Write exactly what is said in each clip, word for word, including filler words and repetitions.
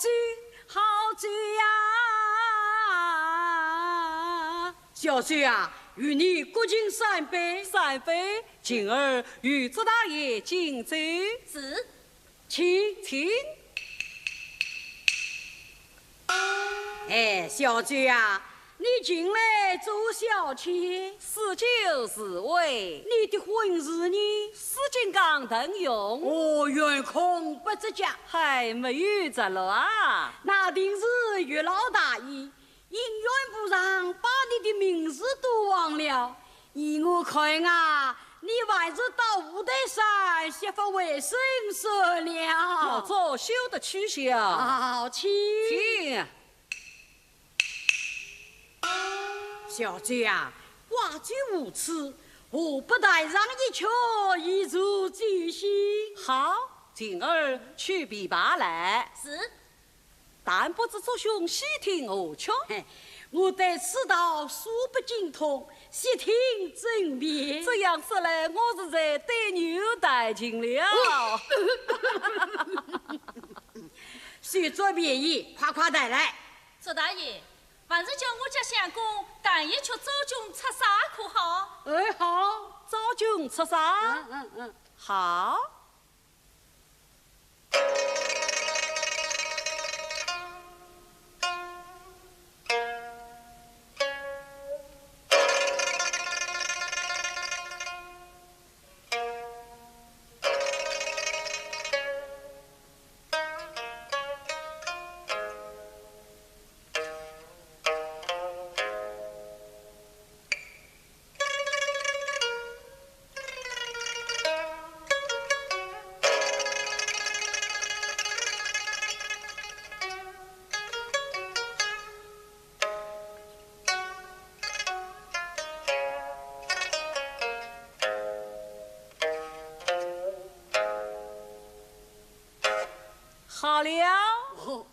酒，好酒呀！小周啊，与你各敬三杯。三杯。晴儿，与祝大爷敬酒。是。请。请。哎，小周啊，你近来做小妾？ 诗酒是味。你的婚事呢？诗经刚登用。哦，圆空不着脚。还没有着落啊。那定是月老大爷，姻缘簿上把你的名字都忘了。依我看啊，你还是到五台山学法为生算了。老祝休得取笑。好，请。请。 小周啊，寡酒无趣，何不弹上一曲以助酒兴？好，晴儿取琵琶来。是。弹拨子祝兄细听何曲？嘿，我对此道素不精通，细听怎辨？这样说来，我是在对牛弹琴了。哦。 许作便宜，快快带来。祝大爷，还是叫我家相公弹一曲昭君出塞可好？哎，好。昭君出塞？嗯，嗯，嗯。好。 好了。哦，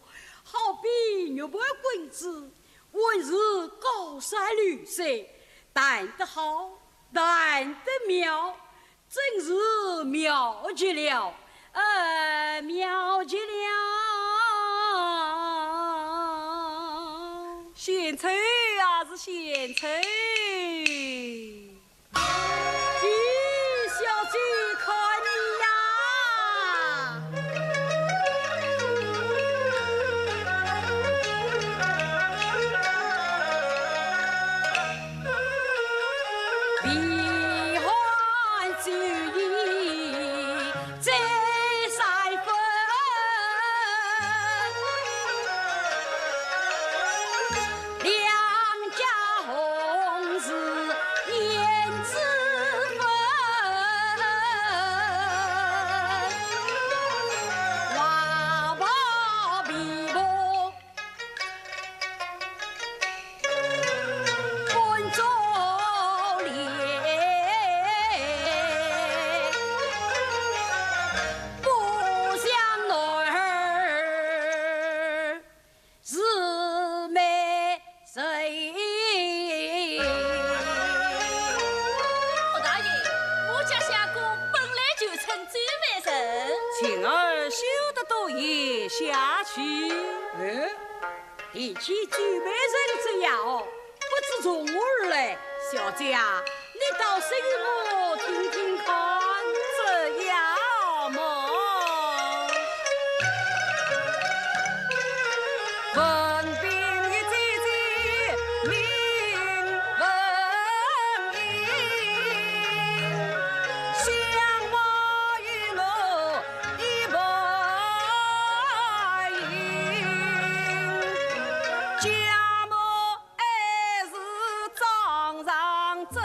好比玉盘滚珠，还是高山流水，弹得好，弹得妙，真是妙极了，呃，妙极了。献丑啊，是献丑。 咦，小姐看你呀！祝大爷，我家相公本来就称周美人。晴儿休得多言下去。哎，提起周美人这样哦， 不知从何而来。小姐啊，你倒说与我听听看。这样么。文凭一姐姐名文英，相貌与我一般般，家母 还是掌上珍，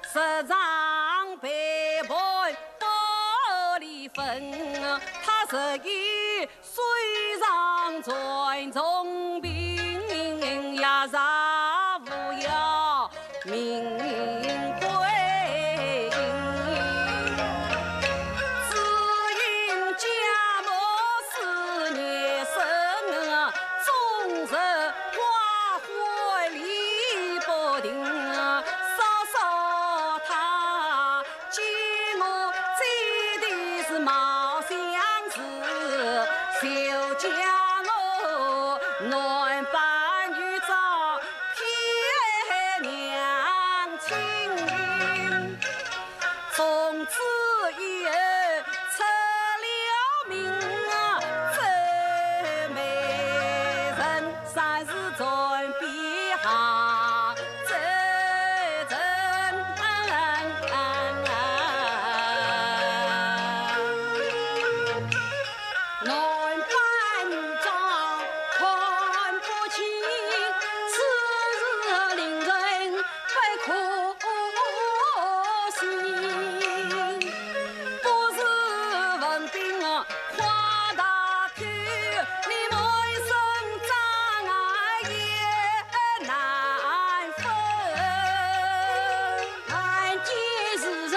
时常陪伴玻璃粉。她日夜守上传宗病，夜夜扶摇明归。只因家母思念深， 终日挂怀里不停，嫂嫂她见我嘴里是貌相似，就叫男扮女装骗娘亲，从此以后出了名啊，周美人，三十转变下周正。 男扮女装看不清，此事令人不可信。不是文凭啊，花大口，你满身障碍也难分。但见是人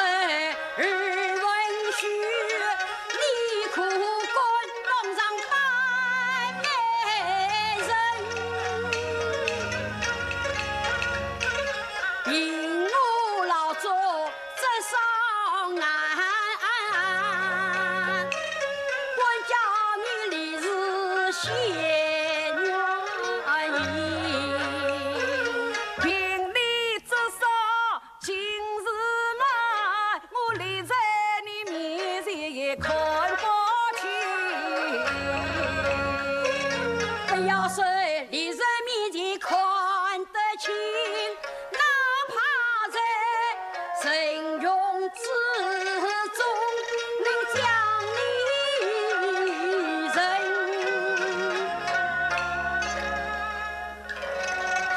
而文虚， 你可敢当上扮美人？因我老祝这双眼，敢叫你立时现原形。凭你这双 近视眼，我立在你面前也看不清。不要说立人面前看得清，哪怕在人群之中能将你认。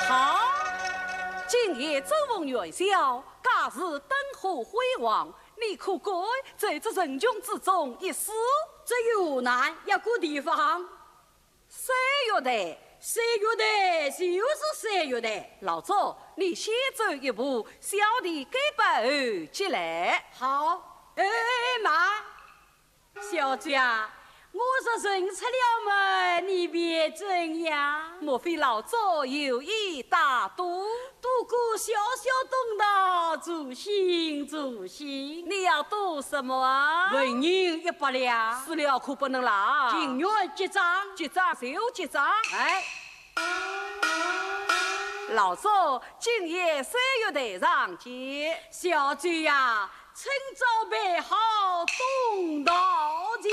好，今夜周凤元宵， 假使灯火辉煌，你可敢在这人群之中一试？这有难，要个地方。三月台。三月台，就是三月台。老祝，你先走一步，小弟跟班后即来。好。哎，慢。 小姐啊，我若认出了么，你便怎样？莫非老祝有意打赌？赌个小小东道，助兴助兴。你要赌什么啊？纹银一百两。输了可不能赖。情愿结账。结账就结账。哎。老祝，今夜三月台上见。小姐呀， 请早备好东道钱。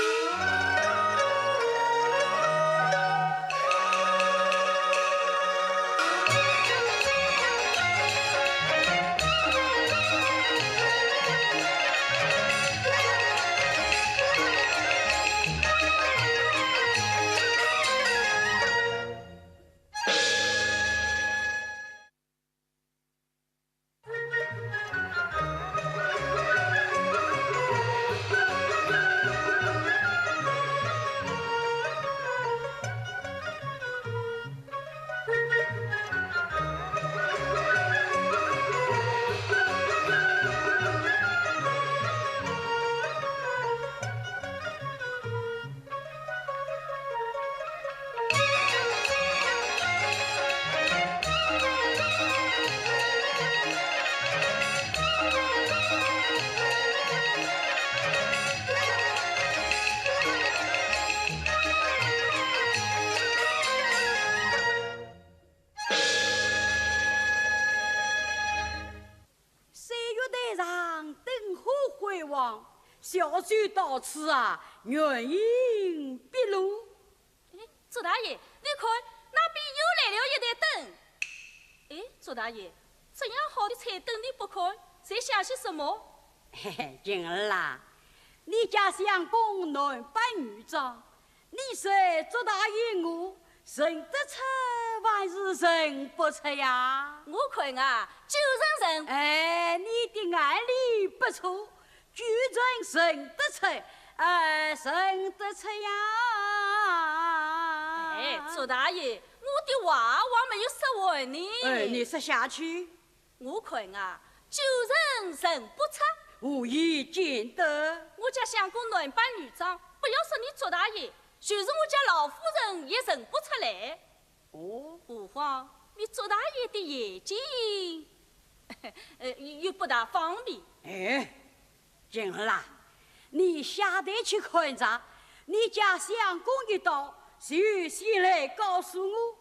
三月台上灯火辉煌，小姐到此啊，原形毕露。哎，祝大爷，你看，那边又来了一台灯。哎，祝大爷，这样好的彩灯你不看，在想些什么？嘿嘿，琴儿啊，你家相公男扮女装， 你说祝大爷我认得出还是认不出呀？我看啊，就认认。哎，你的眼力不错，居然认得出，哎，认得出呀。哎，祝大爷，我的话我还没有说完呢。哎，你说下去。 我看啊，就认认不出。何以见得？我家相公男扮女装，不要说你祝大爷，就是我家老夫人也认不出来。哦。何况你祝大爷的眼睛，呃，又不大方便。哎， 琴儿啊，你下台去看着，你家相公一到，谁先来告诉我？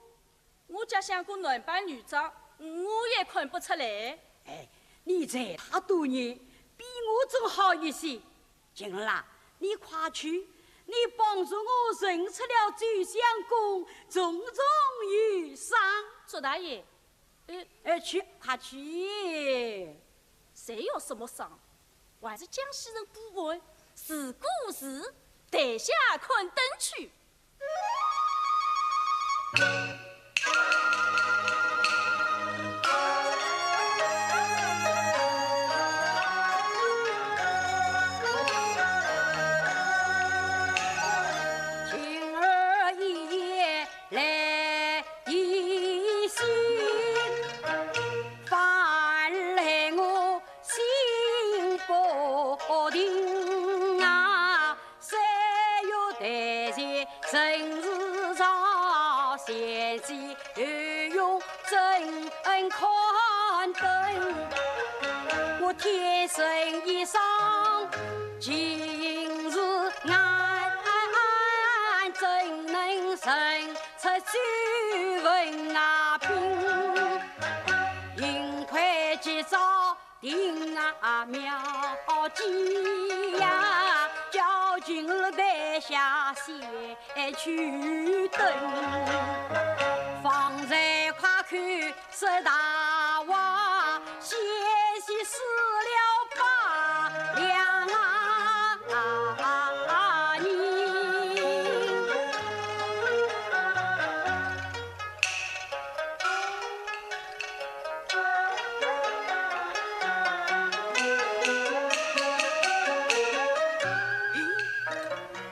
我家相公男扮女装，我也看不出来。哎，你才大多年，比我总好一些。晴儿啊，你快去，你帮助我认出了周相公，重重有赏。祝大爷，呃，哎，去，快去。谁有什么赏？还是江西人不问，是故事，台下看灯去。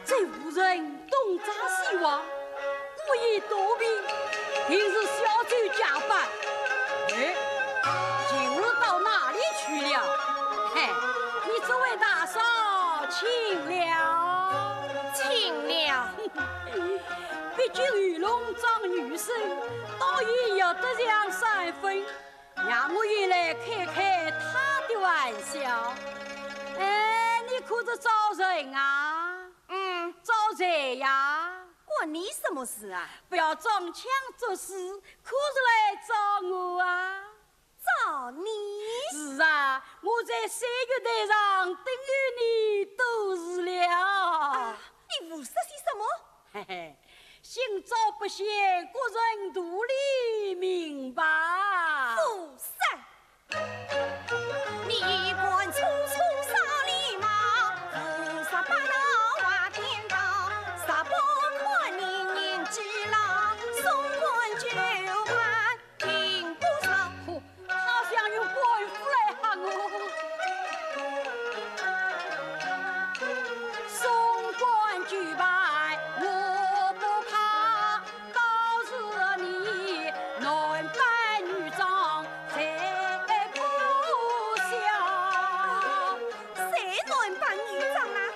这妇人东张西望，故意躲避，定是小周假扮。哎，晴儿到哪里去了？嘿，你这位大嫂，请了。请了。 毕竟女郎装女身，倒也要得上三分，让我也来开开她的玩笑。哎，你可是找人啊？嗯。找谁呀？关你什么事啊？不要装腔作势，可是来找我啊？ 找你？是啊，我在三月台上等候你多时了。啊，你胡说些什么？嘿嘿，心照不宣，各人肚里明白。胡说！嚯，好像用官府来吓我。谁男扮女装啊？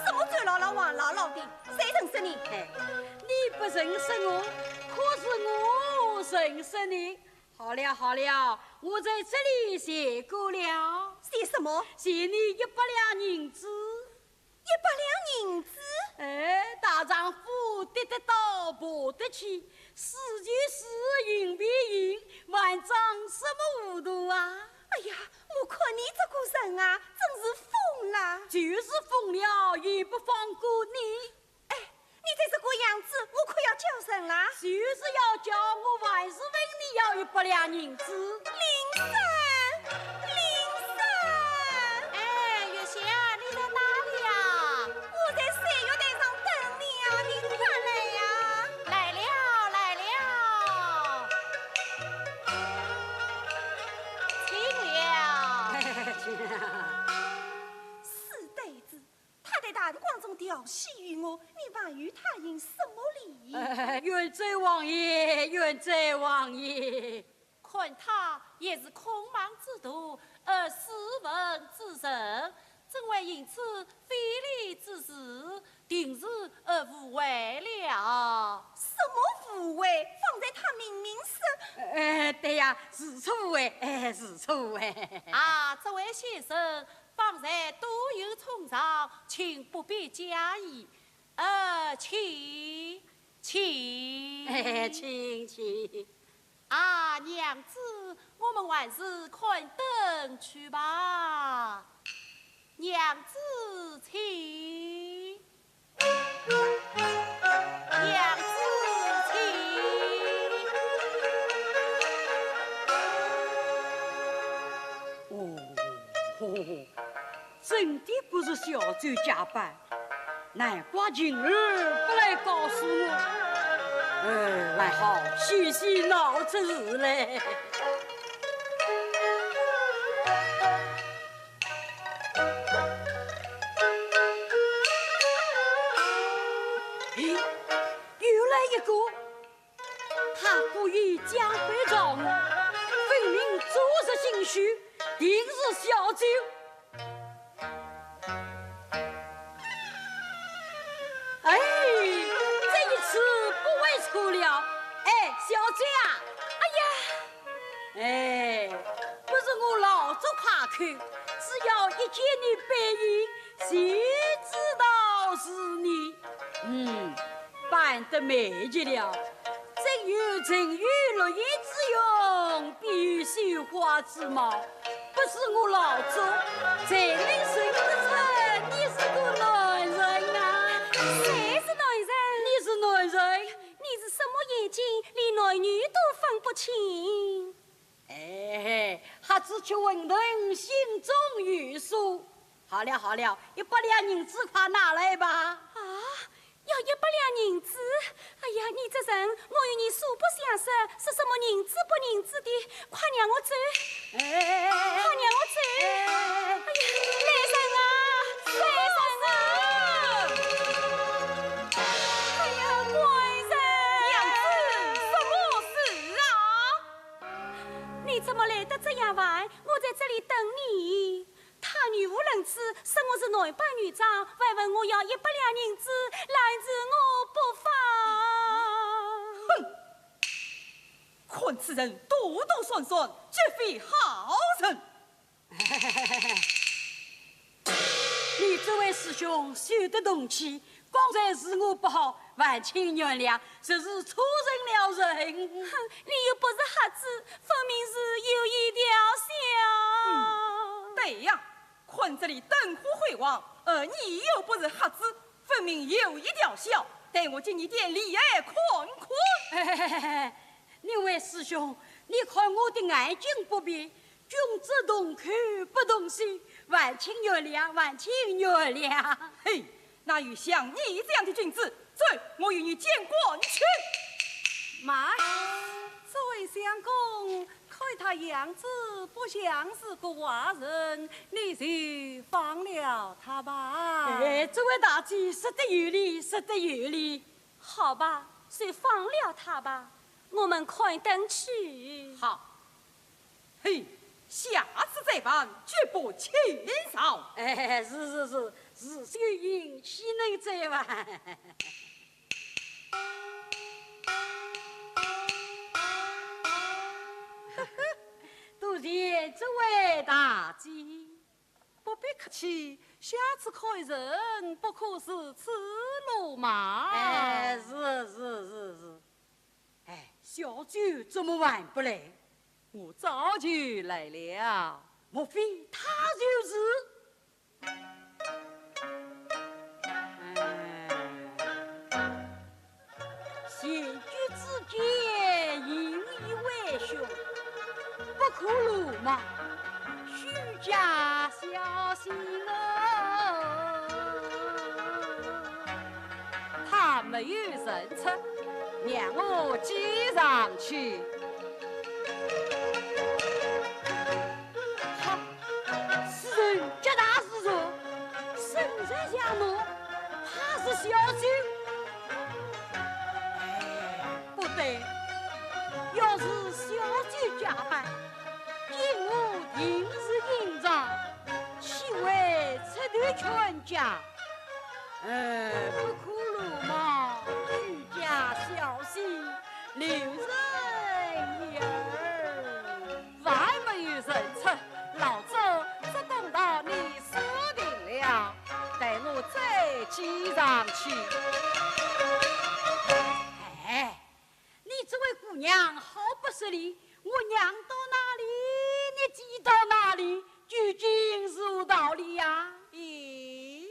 什么周姥姥、王姥姥的，谁认识你？嘿，你不认识我，可是我认识你。好了好了，我在这里谢过了。谢什么？谢你一百两银子。 一百两银子？哎，大丈夫跌得倒，爬得起，是就是，赢便赢，还装什么糊涂啊？哎呀，我看你这个人啊，真是疯了。就是疯了，也不放过你。哎，你再这个样子，我可要叫人了。就是要叫，我还是问你要一百两银子。林生，林生。哎，月霞，你在哪里呀？我在三月台上等你呀，你快来呀！来了，来了。请了。死呆子，他在大庭广众调戏于我，你还与他饮什么礼？呃，远奏王爷，远奏王爷。看他也是孔孟之徒，呃，斯文之人，怎会行此非礼之事？定是，呃，误会了。什么误会？方才他明明是……呃，对呀，是错误会，哎，是错误会。啊，这位先生，方才多有冲撞，请不必加意。 呃，请，请。请，请。啊，娘子，我们还是看灯去吧。娘子，请。娘子，请。哦，真的不是小周假扮， 难怪晴儿不来告诉我。哎，还好，许仙闹出事嘞。咦，又来一个！他故意假扮装我，分明昨日心虚，定是小周。 哎，这一次不会错了。哎，小姐啊！哎呀！哎，不是我老祝夸口，只要一见你背影，就知道是你。嗯，扮得美极了。 真有沉鱼落雁之容，闭月羞花之貌，不是我老祝，怎能认得出你是个男人啊？谁是男人？你是男人？你是什么眼睛，连男女都分不清？哎，瞎子吃馄饨，心中有数。好了好了，一百两银子快拿来吧。啊， 要一百两银子？哎呀，你这人，我与你素不相识，说什么银子不银子的，快让我走！哎，快让我走！哎，来人啊，来人啊！哎呀，官人！娘子，什么事啊？你怎么来得这样晚？我在这里等你。 他语无伦次，说我是男扮女装，还问我要一百两银子，拦住我不放。哼！看此人躲躲闪闪，绝非好人。你这位师兄休得动气， 刚才是我不好，还请原谅，实是错认了人。哼，你又不是瞎子，分明是有意调笑。嗯，对呀，看这里灯火辉煌，而你又不是瞎子，分明有意调笑，待我给你点厉害看看。嘿嘿嘿嘿，那位师兄，你看我的眼睛不便， 君子同口不同心，还请原谅，还请原谅。嘿，哪有像你这样的君子？走，我与你见官去。慢，这位相公，看他样子不像是个坏人，你就放了他吧。哎，这位大姐说得有理，说得有理。好吧，就放了他吧，我们看灯去。好。 嘿，下次再办，绝不轻饶。哎，是是是，是，是有运气能再办。多谢这位大姐。 不必客气，下次看人不可如此鲁莽。哎，是是是是。哎，小周怎么还不来？我早就来了。莫非他就是？哎。 前车之鉴，引以为训，不可鲁莽，须加小心哦。他没有认出，让我追上去。哈，此人脚大如蛇，身材像龙，怕是小周。下拜，见我定是硬仗，岂为出头劝架？哎，不可鲁莽，居家小心，留人眼儿。还没有人出，老周这公道你说定了，待我再计上去。哎， 你这位姑娘好不识礼，我让到哪里，你挤到哪里，究竟是何道理呀？咦，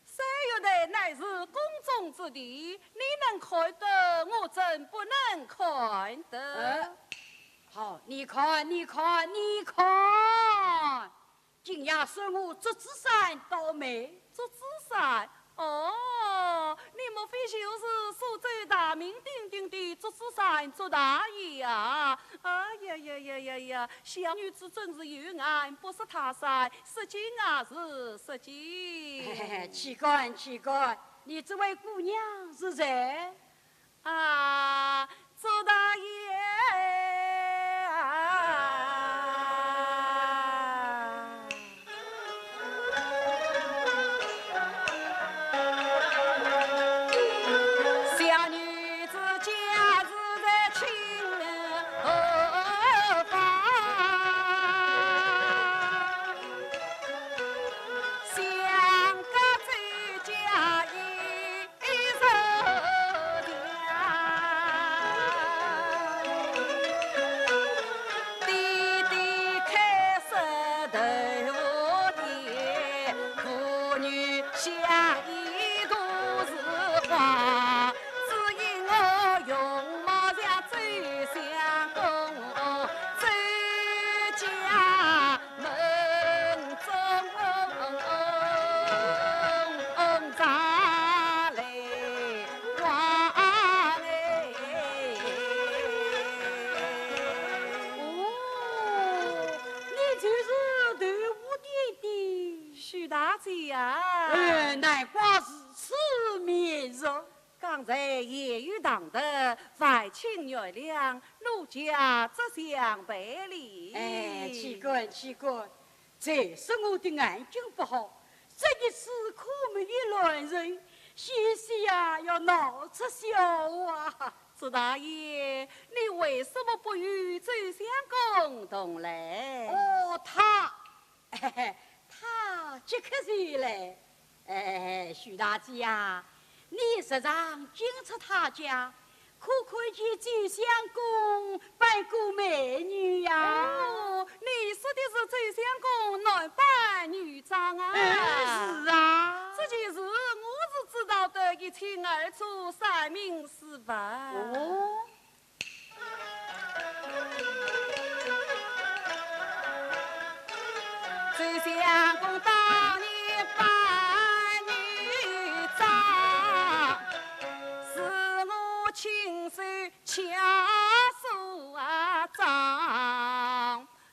三月台乃是公众之地，你能看得，我怎不能看得？呃，好，你看，你看，你看。 今夜说我祝枝山倒霉。祝枝山？哦，你莫非就是苏州大名鼎鼎的祝枝山祝大爷啊？哎呀呀呀呀呀，小女子真是有眼不识泰山，失敬啊是失敬。嘿嘿嘿，岂敢，岂敢，你这位姑娘是谁？ 啊，祝大爷啊！小女子家住在清河坊，相隔周家一 哦，你就是豆腐店的许大姐呀？哎，难怪如此面熟。 刚才言语唐突，还请原谅，奴家这厢赔礼。哎，岂敢，岂敢，这是我的眼睛不好，这一次可没有乱人，险些呀要闹出笑话。祝大爷，你为什么不与周相公同来？哦，他，他即刻就来。 哎，许大姐呀，你时常进出他家，可看见周相公扮过美女呀？哦，你说的是周相公男扮女装啊？哎，是啊。这件事我是知道的，一清二楚，三明四白。哦。 周相公当年扮女装，是我亲手巧手啊装。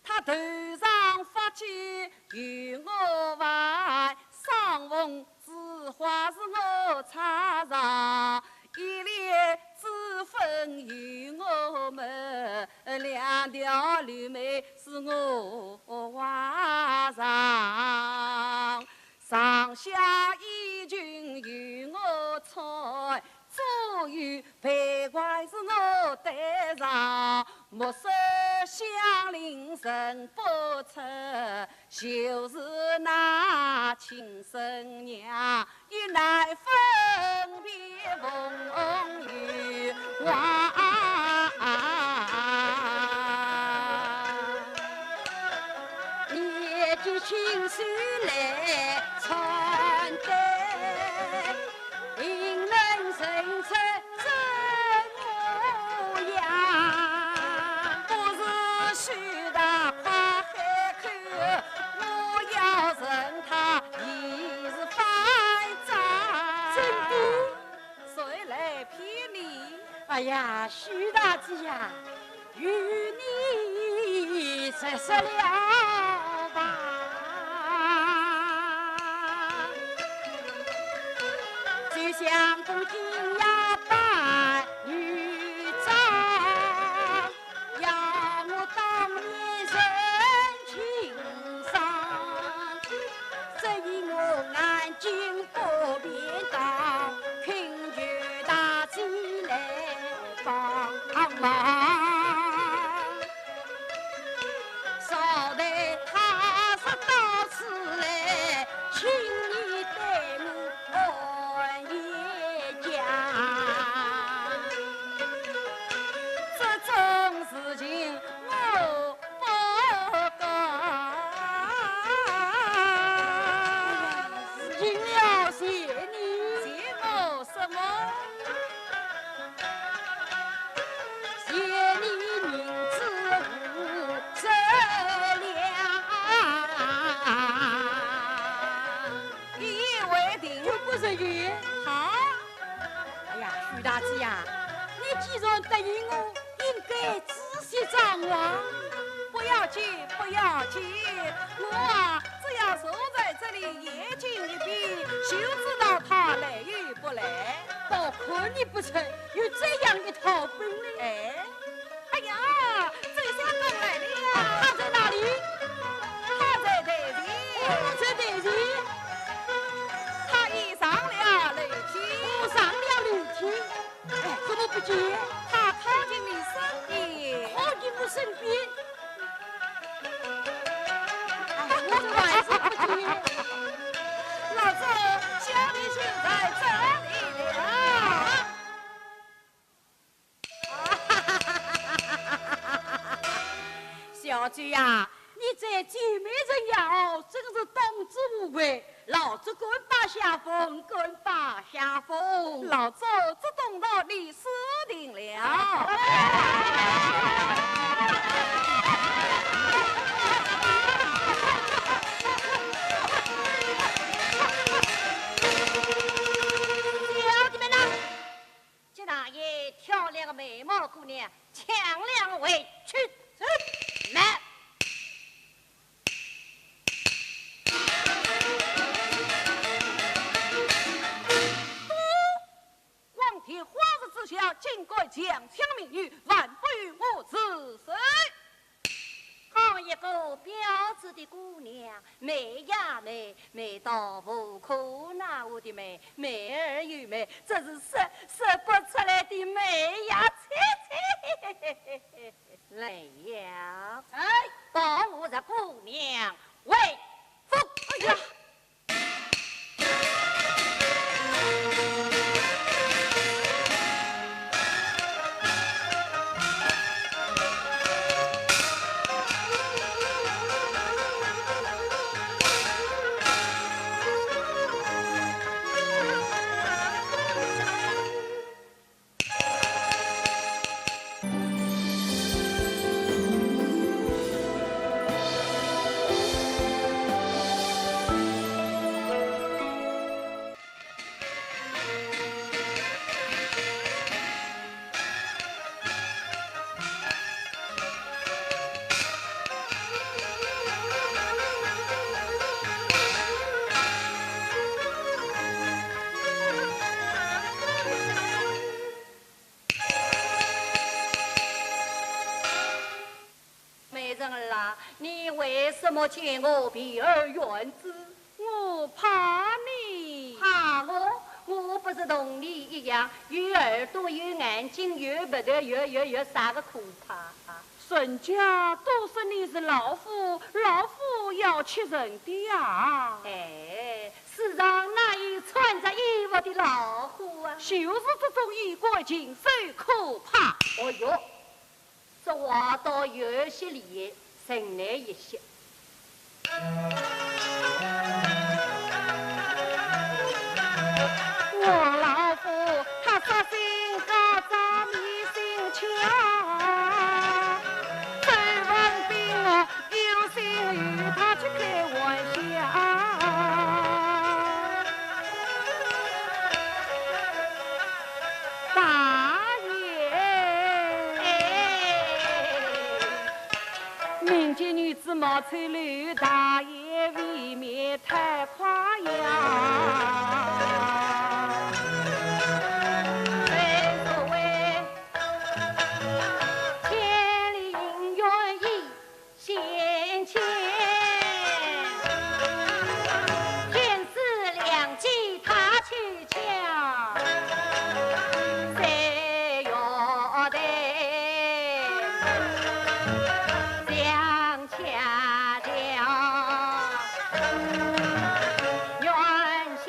他头上发髻由我挽，双凤 珠花是我插上，一粒珠粉由我抹，两条柳眉是我画上，上下衣裙由我穿，左右 佩冠是我戴上，目色香菱认不出，就是那亲生娘，也难分辨凤与凰。你的亲手来穿戴， 定能认出这模样。不是许大爷开口，我要认他，你是反账。真的？谁来骗你？哎呀，许大姐呀， 与你直说了吧。周相公今夜扮女装，要徐大姐呀，你既然答应我，应该仔细张望。不要紧，不要紧，我啊，只要坐在这里眼睛一闭，就知道他来与不来。倒看你不曾有这样一套本领。哎，哎呀，周相公来了。他在哪里？他在台前。哦，在台前。他已上了楼梯。哦，上了楼梯。 哎，怎么不见？他靠近你身边。靠近我身边？哎，我怎么还是不见？老周，小弟就在这里了。小周呀， 你这救美人呀，哦，真是当之无愧，老祝甘拜下风，甘拜下风。老祝祝东道，你说定了。小姐们呐， 这哪一漂亮的美貌姑娘，抢了回去。来。光天化日之下，竟敢强抢民女，还不与我住手！ 好一个标致的姑娘，美呀美，美到无可奈何的美，美而又美，这是说，说不出来的美呀！切切，来呀！哎，保我这姑娘为夫。哎呀！ 美人儿啊，你为什么见我避而远之？我怕你。怕我？我不是同你一样，有耳朵，有眼睛，有鼻头，有，有，有啥个可怕？人家都说你是老虎，老虎咬吃人的呀。哎，世上哪有穿着衣服的老虎啊？就是这种衣冠禽兽可怕。哦哟， 这话倒有些理，人来一些。我老虎他杀心高，掌你心巧，周文宾啊，有心与他去开玩笑。 大爷。哎。民间女子貌丑陋，大爷未免太夸耀。正所谓千里姻缘一 线牵，天时良机他去巧，谁料得想恰巧，元宵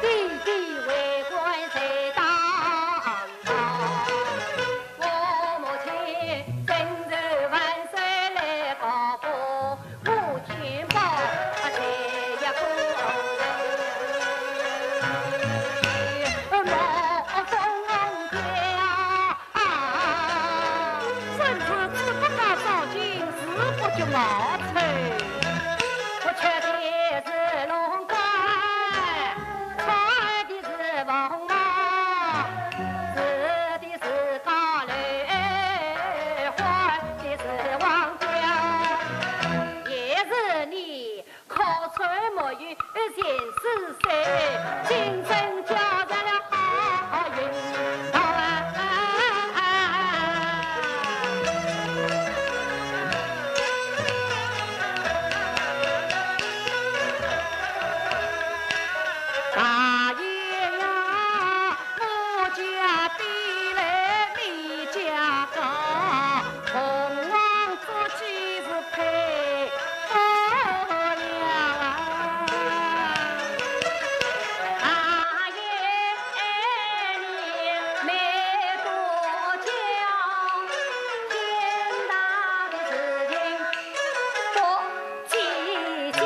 弟弟为官在当朝，我母亲身受万岁来高官，我天保谁也不能。莫风飘啊，真是子不教照进，子不觉茅草。我吃的是龙肝，穿的是凤袍，住的是高楼，换的是黄貂，也是你 可春没有前世世，今生交上了好运道啊！大爷呀，我家低来你家高，凤凰 做妻子配不了啊。大爷，你没多讲，天大的事情不计较。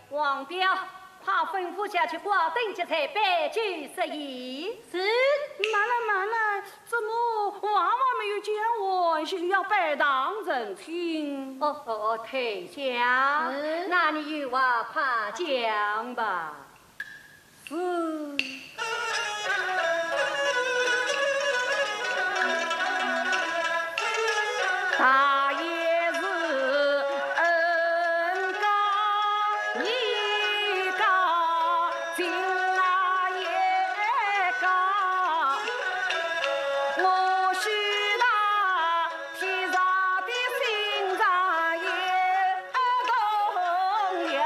王彪，快吩咐下去挂灯结彩，摆酒设宴。是。慢来，慢来， 怎么娃娃没有见我，就要拜堂成亲？哦，哦，哦，退下。嗯。那你有话快讲吧。是。大爷是恩高义高， 情啊也高，我许他天上的心上也动摇。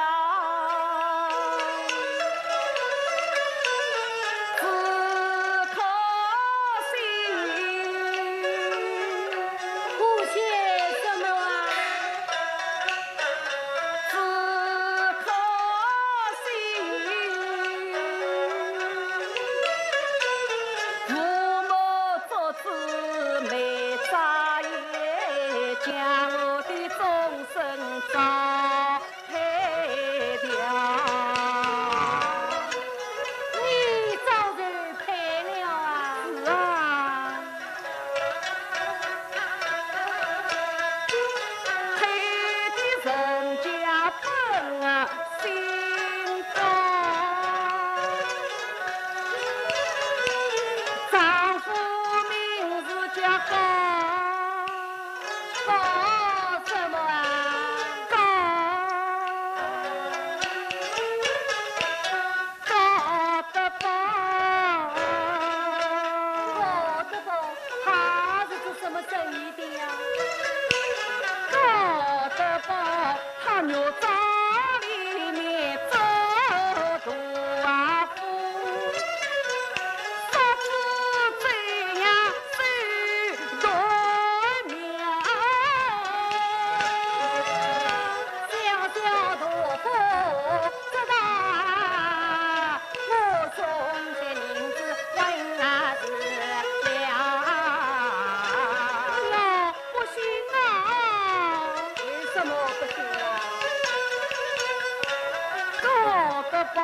只可惜，可惜什么啊？ 只可惜，父母做仔没眨眼，将我的终身糟蹋掉。你早就配了啊！是啊。 配的人家本啊姓高，丈夫名字叫高。高什么啊？高。 高德宝。高德宝，他是做什么生意的呀？高德宝，他肉铺里面做大夫，说起这样是大名。小小大夫 知道我送些银子还是了。那不行啊！为什么不行啊？高德宝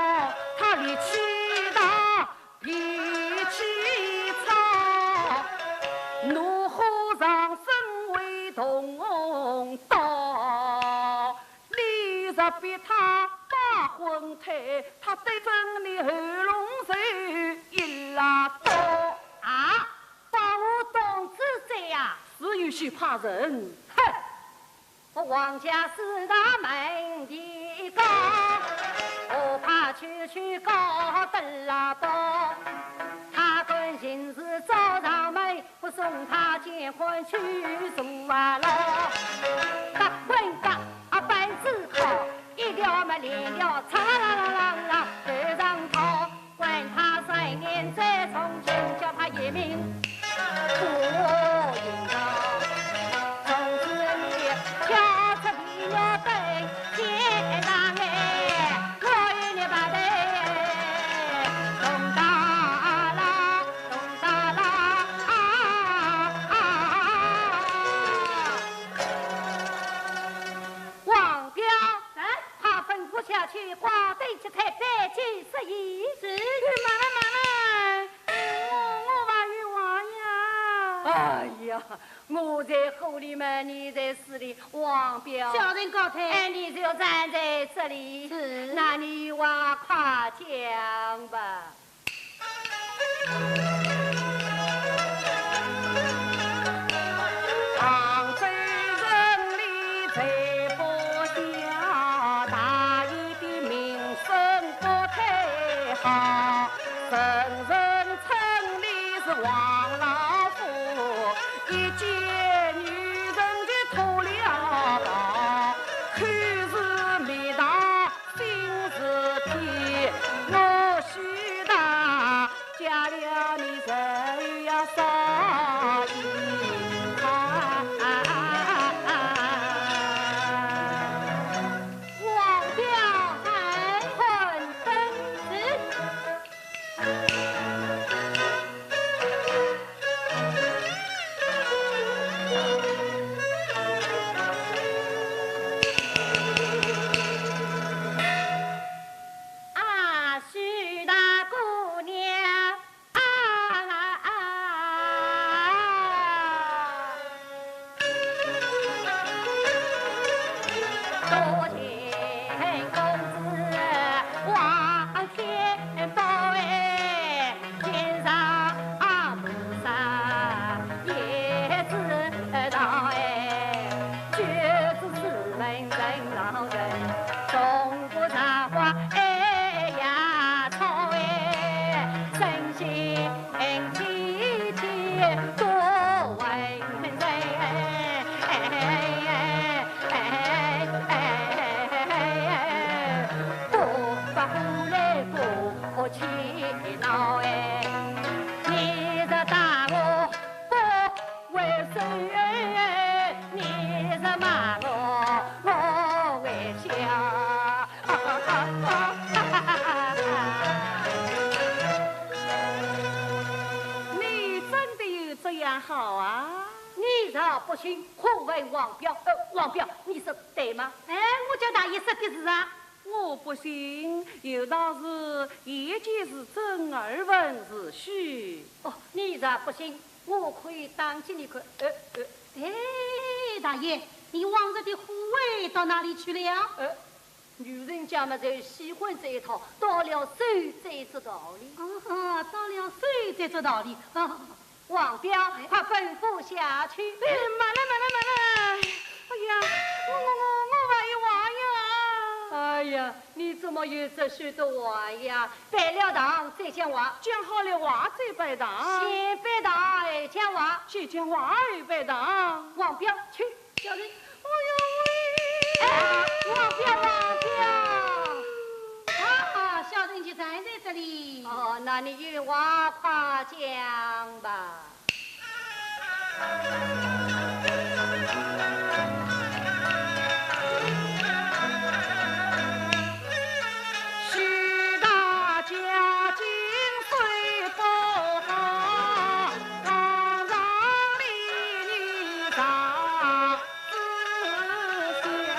他力气大，脾气差，怒火上升为动刀。 你若逼他把婚退，他对准你喉咙就一拉刀。啊，把我当仔谁呀？是有些怕人。哼！我王家四大门第高，我怕区区高登拉刀。他敢行事找上门， 我送他见官去坐牢。打滚打啊板子敲，一条么连条，嚓啦啦啦啦啦，头上套。管他三年再从军，叫他一命不应逃。从此你跳出地獄登天堂哎。去挂灯结彩，摆酒设宴。是。慢慢，慢慢，我，我还有话呀。哎呀，我在火里嘛，你在水里，王彪。小人告退。哎，你就站在这里。是。那你有话快讲吧。 杭州城里才不小，大爷的名声不太好。人人称你是王老虎，一介女人就脱了逃。口是蜜糖，心是甜，我许他 嫁了你谁要少一啊。王彪在，看灯时。 啊，许大姑娘啊，多谢公子望天福哎。 天上菩萨也知道哎，举子四门人老人，中国茶花哎呀草哎，神仙天天多问人。 哎，哎，哎，不发火来不气恼哎，你若打我不还手哎，你若骂我我还笑。你真的有这样好啊？你若不信， 可问王彪，呃，王彪，你说对吗？哎，我叫大爷说的是啊。我不信，有道是眼见是真，耳闻是虚。哦，你若不信，我可以打给你看。呃，呃。哎，大爷，你往日的虎威到哪里去了？呃， 女人家嘛，就喜欢这一套，到了手才知道理。哦，到了手才知道理。哦。王彪，哎。快吩咐下去。哎，慢来，慢来，慢来。哎呀，我，我，我，我还有话呀。哎呀，你怎么有这许多话呀？拜了堂再讲话。讲好了话再拜堂。先拜堂后讲话。先讲话后拜堂。王彪，去。 小人，哎呦喂！哎，王彪，王彪！啊，小人就站在这里。哦，那你有话快讲吧。许大家境虽不好， 堂上里女上子下，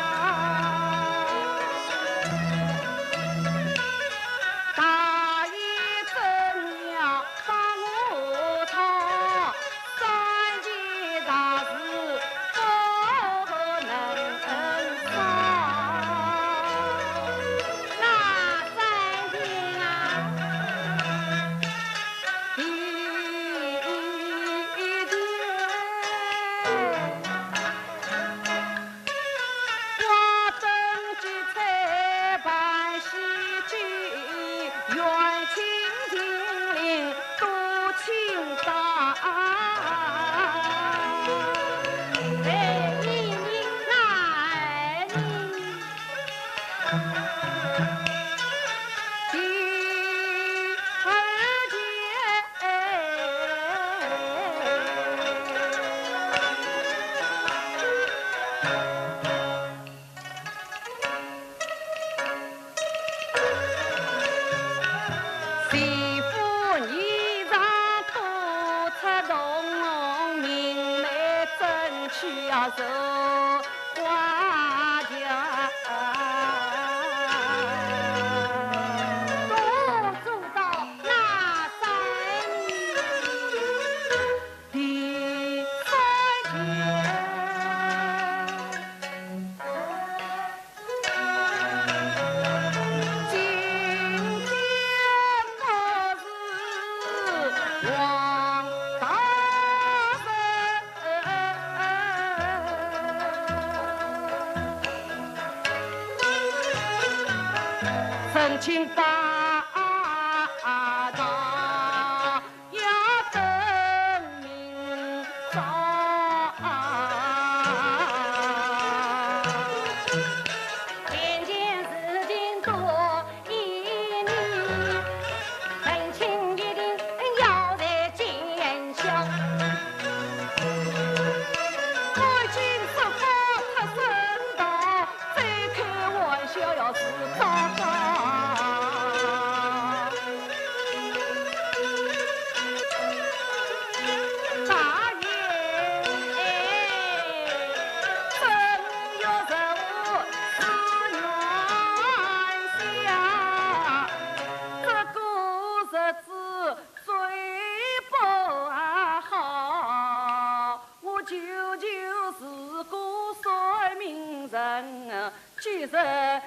大爷真要把我讨，三件大事不能少。哪三件啊？ 第一件，挂灯结彩办喜酒，宴请亲邻多请到。哎，你，你，那，你。 第二件，请把道要等明朝。眼前事情多 一年，成亲一定要在今宵。我已经说法出声道，再开玩笑要是糟糕。大爷，哎，正月十五 是元宵，这个日子最不好。我舅舅是个算命人，既然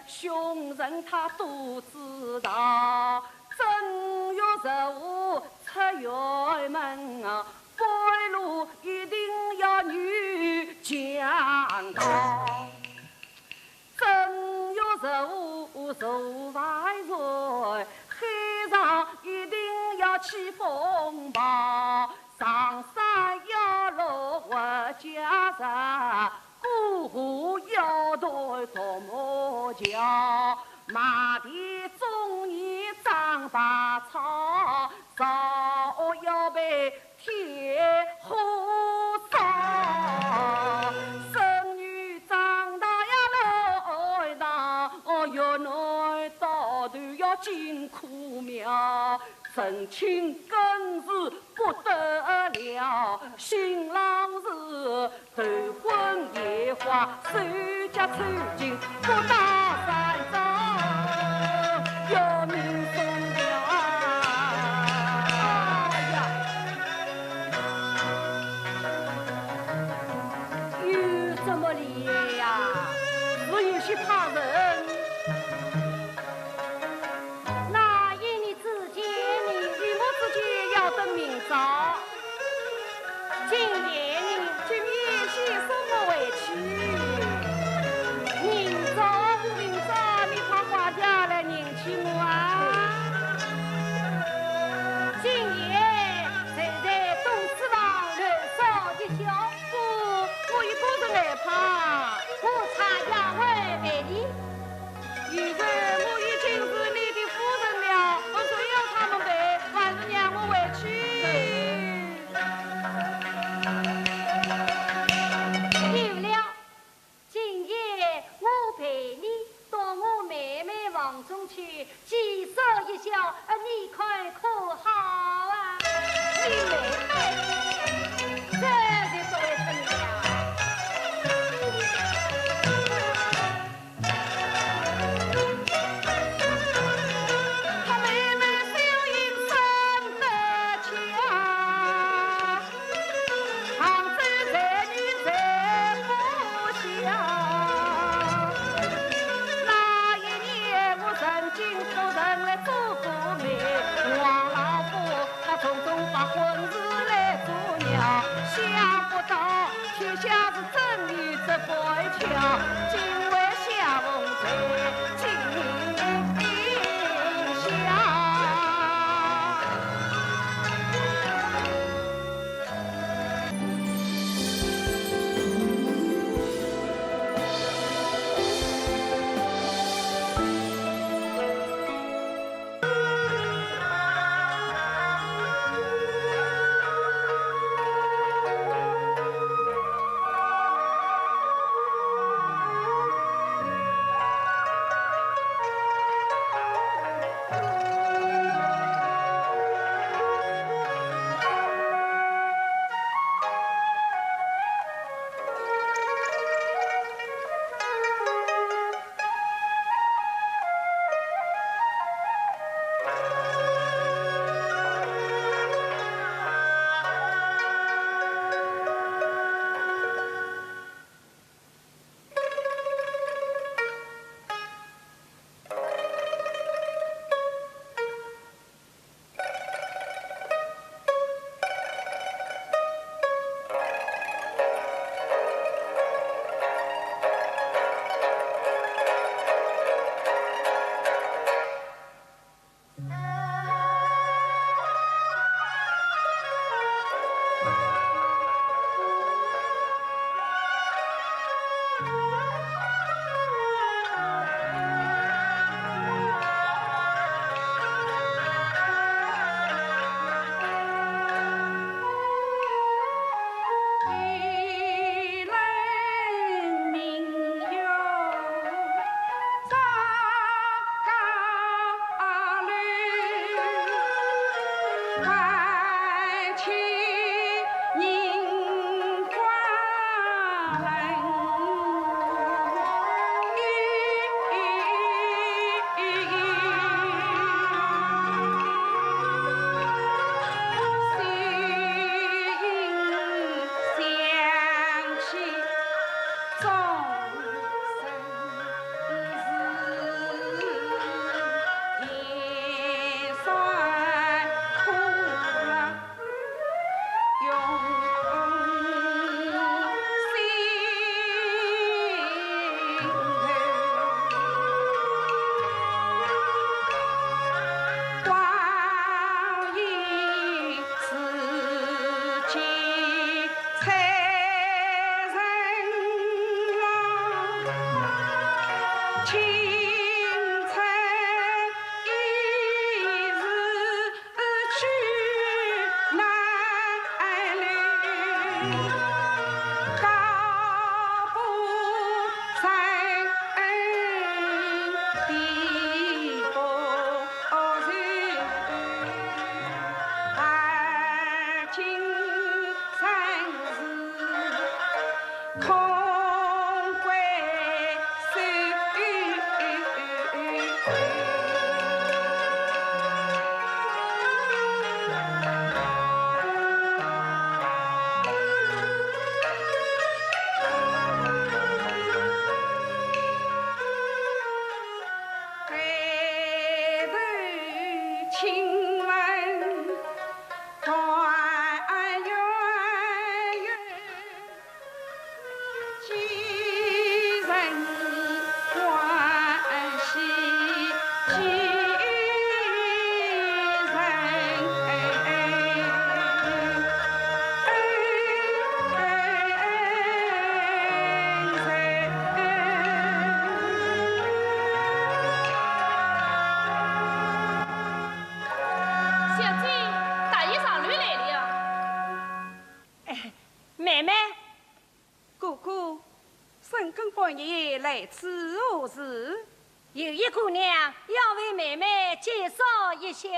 凶人他都知道，正月十五出远门啊， 半路一定要遇强盗。正月十五坐万岁，海上一定要起风暴，上山要落活家人，过河要断独木桥，卖田种田长百草，造屋要被 天火烧，孙女长大要落堂，哦，越南到头要进苦庙，成亲更是不得了，新郎是 头昏眼花，手脚抽筋，不打三招，要命送了啊！哎呀，有这么厉害呀？是有些怕人。 那一年之间，你与我之间要等明朝。今夜你，今夜先送我回去。明朝，明朝，你派花轿来迎接我啊。今夜就在东书房留宿一宵。不，我一个人害怕。我差丫鬟陪你。 现在我已经是你的夫人了，我谁要他们陪，还是让我回去。有了，今夜我陪你到我妹妹房中去寄宿一宵，呃，你看可好啊？你妹妹，这是多为什么呀？请问官员，几人欢喜几人？小姐，大爷上楼来了。哎，妹妹。哥哥，深更半夜来此何事？有一姑娘要为妹妹介绍一下。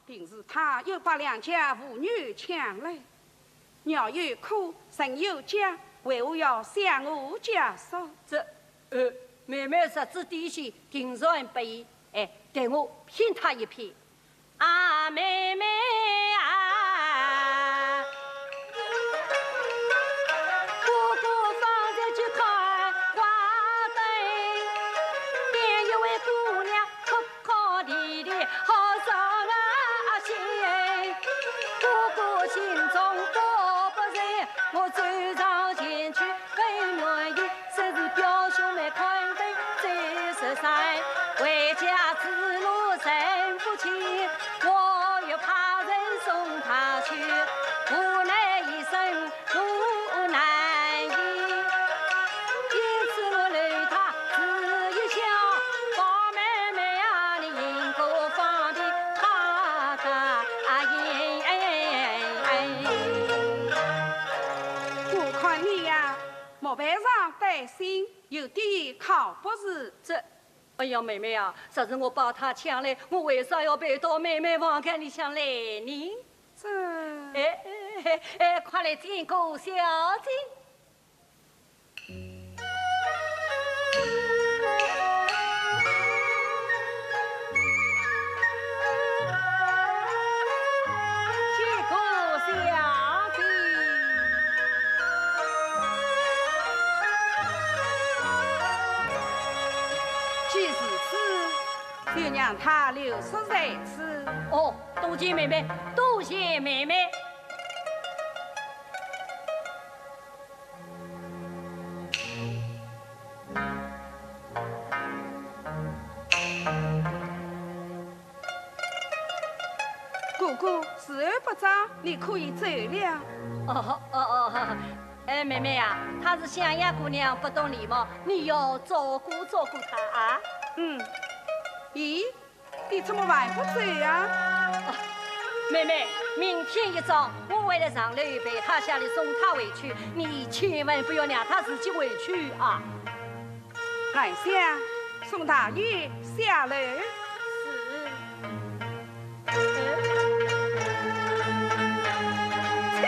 定是她又把良家妇女抢来，鸟有窠，人有家，为何要相互介绍？这，呃，妹妹日子底细，定然不易。哎，待我骗她一骗。 啊，妹妹啊，哥哥方才去看花灯，见一位姑娘哭哭啼啼，好伤啊心。哥哥心中过不去，我走上前去， 问原因，说是表兄妹看灯在石山，回家之路人不清，我又怕人送她去，无奈一生路难行，因此我留她自己小，把妹妹啊，你因果放的她答应。我看你呀， 莫白上担心，有点靠不住。这，哎呀，妹妹啊，若是我把她抢来，我为啥要陪到妹妹房间里向来呢？这，哎，哎，哎，快来见过小姐。 见过小姐。既如此，就让她留宿在此。哦，多谢妹妹，多谢妹妹。 哥哥，时候不早，你可以走了。哦，哦，哦，哎，妹妹啊，她是襄阳姑娘，不懂礼貌，你要照顾照顾她啊。嗯，咦， 你怎么还不走啊？哦，妹妹，明天一早我会来上楼陪她下来送她回去，你千万不要让她自己回去啊。兰香，送大爷下楼。是。呃，切。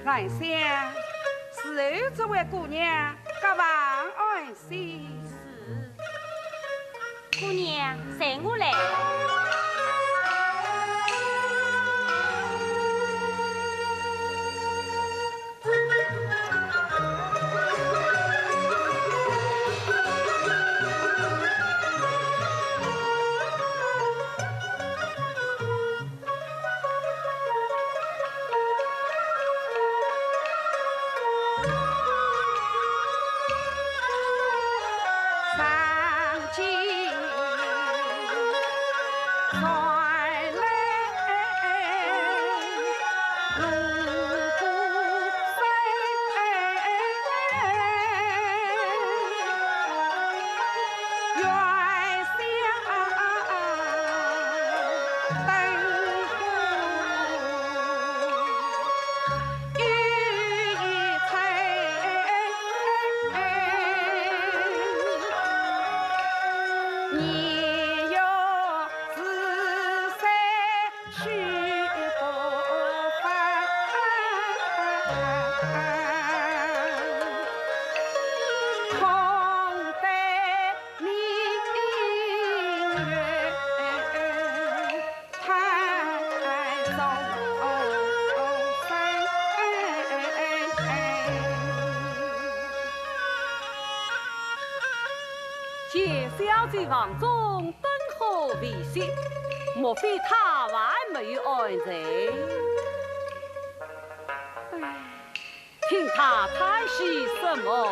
兰香，伺候这位姑娘，各房安歇。是。姑娘，随我来。见小姐房中灯火未熄，莫非她还没有安睡？唉，听她叹息什么？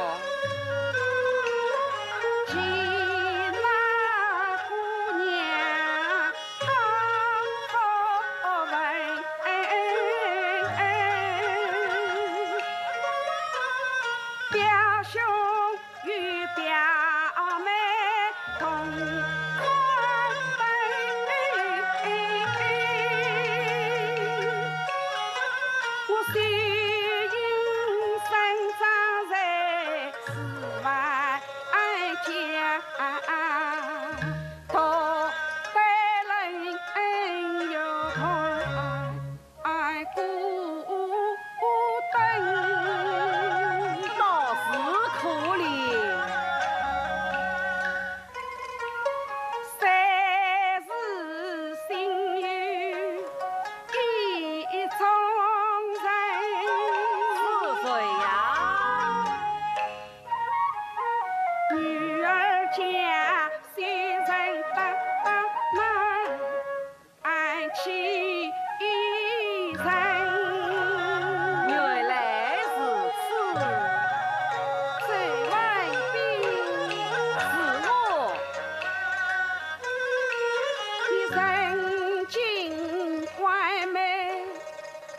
见那姑娘她不闻，表兄 与表妹同欢，我虽因生长在四万家，独对人有关。 爱孤灯。倒是可怜。谁是心有意中人？是谁呀？女儿家小人大妈。 爱妻一人。原来如此。周文宾，是我。你曾经关门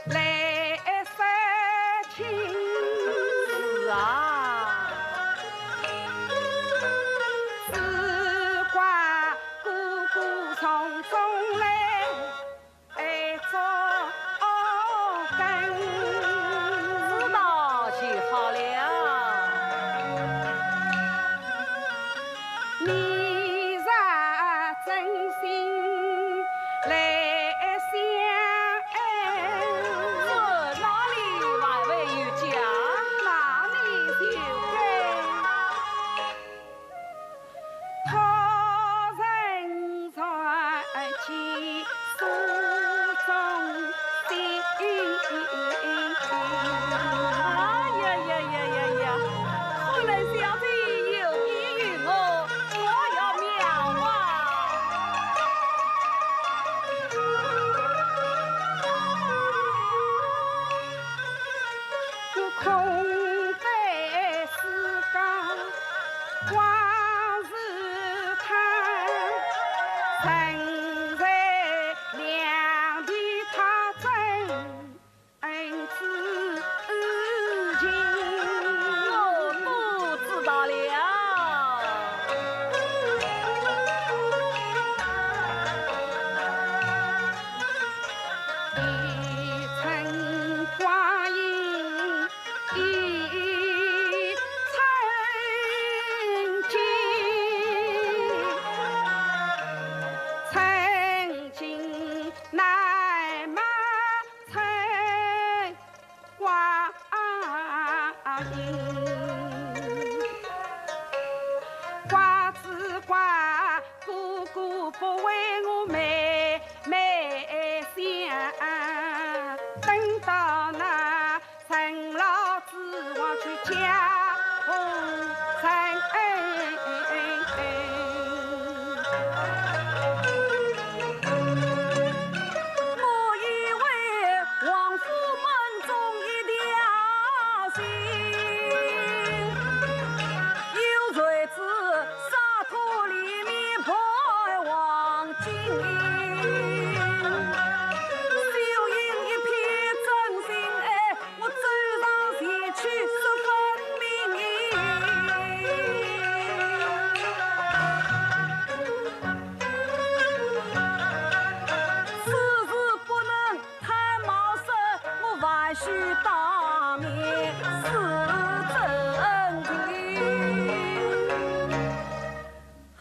来相请。是啊。只怪 哥哥从中来，哎，做根。知道就好了。你若真心来相爱，这哪里还会有假？哪里有假？ 托人传寄书中信。哎呀呀呀呀呀！看来小姐有意于我，我要妙啊！ 空对世间往事叹，人在两地他真恩知情。我不知道了。 一寸光阴一寸金，寸金难买寸 光阴。怪只怪哥哥不为我妹妹想，等到那陈老子我去嫁红尘。 我以为王府门中一条心，有谁知沙土里面盼望金。秀英一片真心爱， 我走上前去说分明。此事不能太冒失，我还须当面施真情。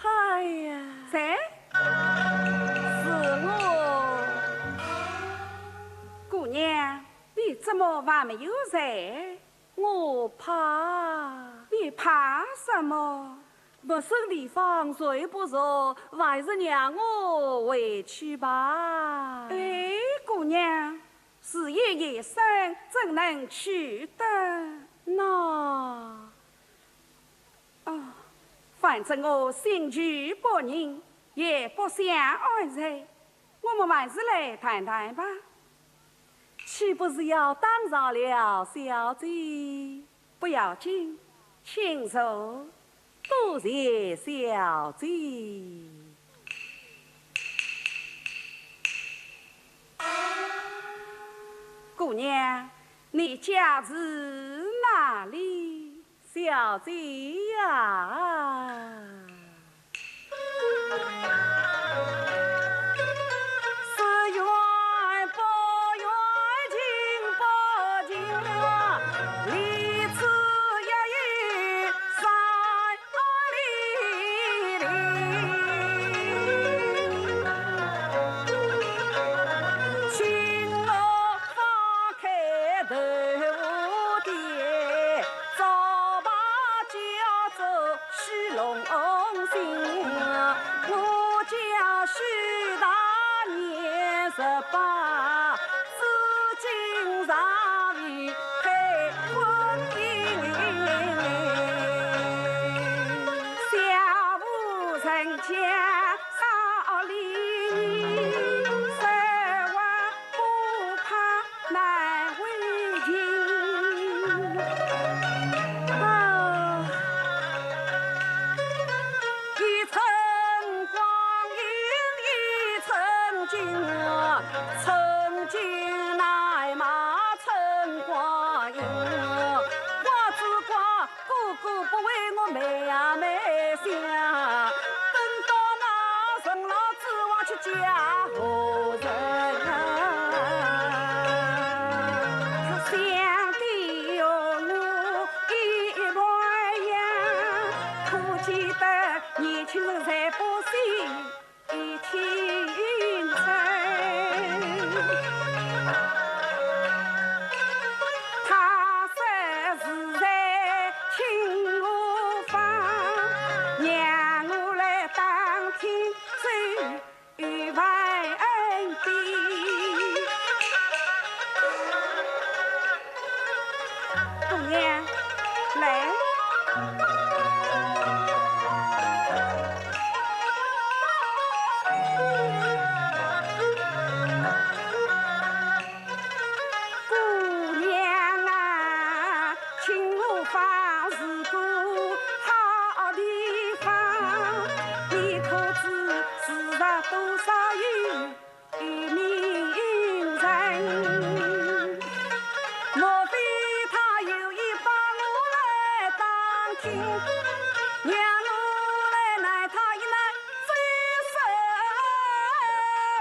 哎呀，谁？是我。姑娘， 你怎么还没有睡？我怕。你怕什么？陌生地方睡不着，还是让我回去吧。哎，姑娘，时已夜深，怎能去得？那……哦，反正我心绪不宁，也不想安睡，我们还是来谈谈吧。岂不是要打扰了小姐？不要紧，请坐，多谢小姐。姑娘，你家住哪里？ 小姐呀。是远不远，近不近啊，离此也有三里路。请我 放开头点，早把叫做许龙兴，我叫许大年十八，至今尚未配婚姻。小妇人家 少礼仪，说话不怕难为情。啊，一寸光阴一寸金啊，寸金难买寸光阴啊。我只怪 哥哥不为我卖呀卖相，等到那人老子我去嫁何人啊？想的我一模样，可见得年轻人才不信 一清春。他说是在清河坊，让我来打听周有万的。姑娘，来。 姑娘啊，清河坊是个好地方，你可知时日多少有名人。莫非他有意把我来打听，让我来奈他一奈 最说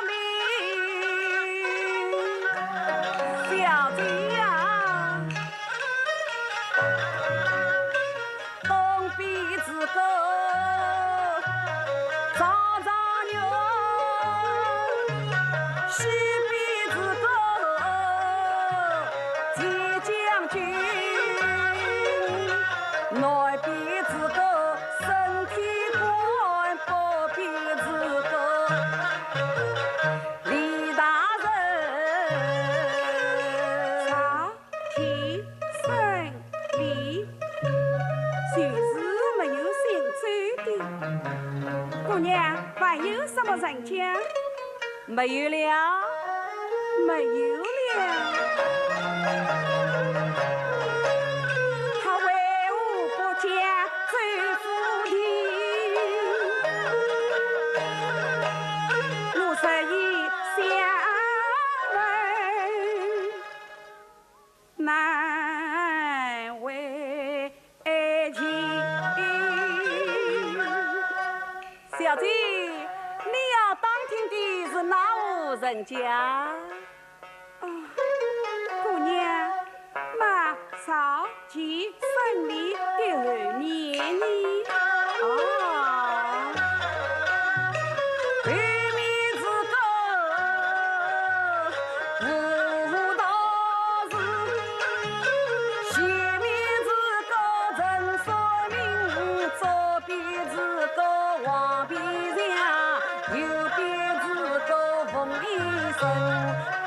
明。小姐呀，东边是个张状元，西边是个 钱将军，南边是个升天官，北边是个李大人。朝廷升礼，就是没有姓周的。姑娘，还有什么人家？ 没有了，没有了。他为何不嫁周府的？我实在想问。 难为情。小姐，你要打听的是哪户人家？啊，姑娘，那朝前升礼的后面呢？哦。 后面是个武道士，前面是个陈三明，左边是个黄皮匠，右边是个冯医生，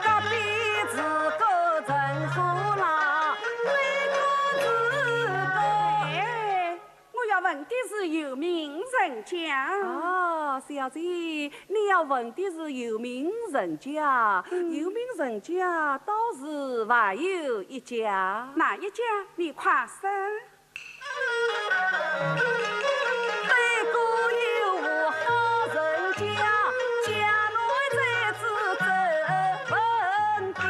隔壁是个陈四郎，最后是个……哎，我要问的是有名人家。哦，小姐，你要问的是有名人家，嗯。有名人家倒是还有一家。哪一家？你快说。对过有户好人家，家内才子周文宾。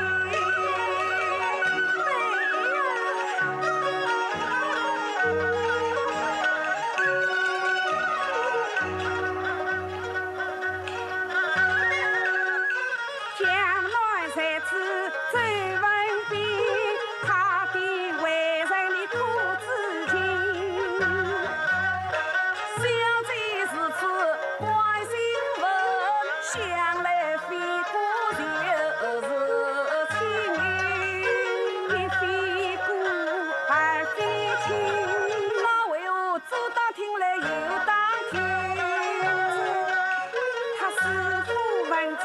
江南才子周文宾，他的为人你可知情？小姐如此关心问，想来非古就是亲，非古而非亲。那为何左当听来右当听？他是否文章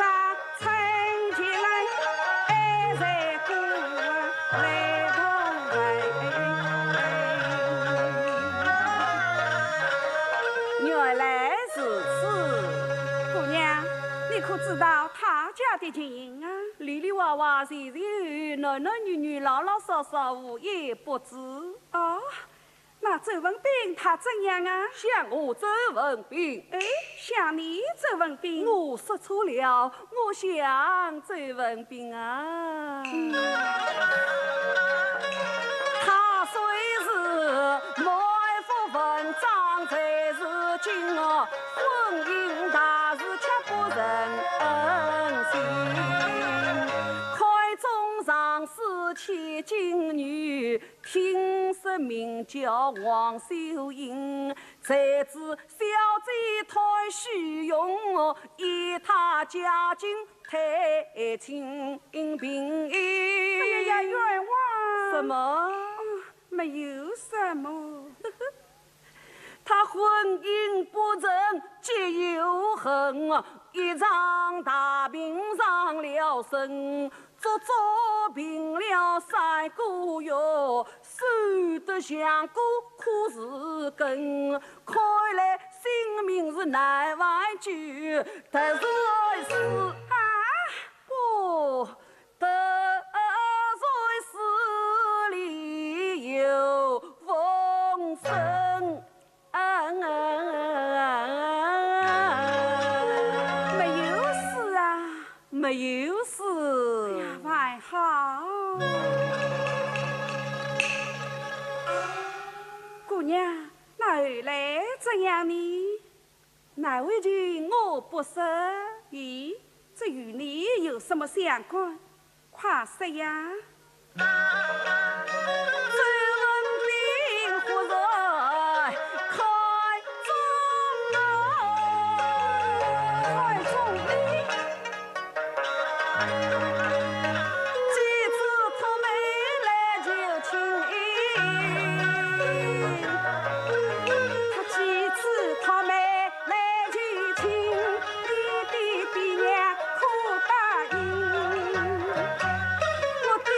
原来如此。姑娘，你可知道他家的情形啊？里里外外，前前后后，男男女女，老老少少，无一不知。哦， 那周文宾他怎样啊？想我周文宾。哎，想你周文宾。我说错了，我想周文宾啊。他虽是满腹文章才是经哦，婚姻大事却不认真。开中上四千金女， 听说名叫王秀英，才知小姐太虚荣，以她家境太清贫。哎呀呀，冤枉！什么？哦，没有什么。她婚姻不成结又恨，一场大病上了身， 足足病了三个月，瘦得像个枯树根，看来性命是难挽救。得罪是，啊，不，得罪是理由风声。 没有事啊。没有事。哎呀，还好。姑娘，那后来怎样呢？难为情我不说。咦，这与你有什么相关？ 快说呀！周文宾忽然看中我，看中你，几次托媒来求亲，他几次托媒 来求亲，你的爹娘可答应？我爹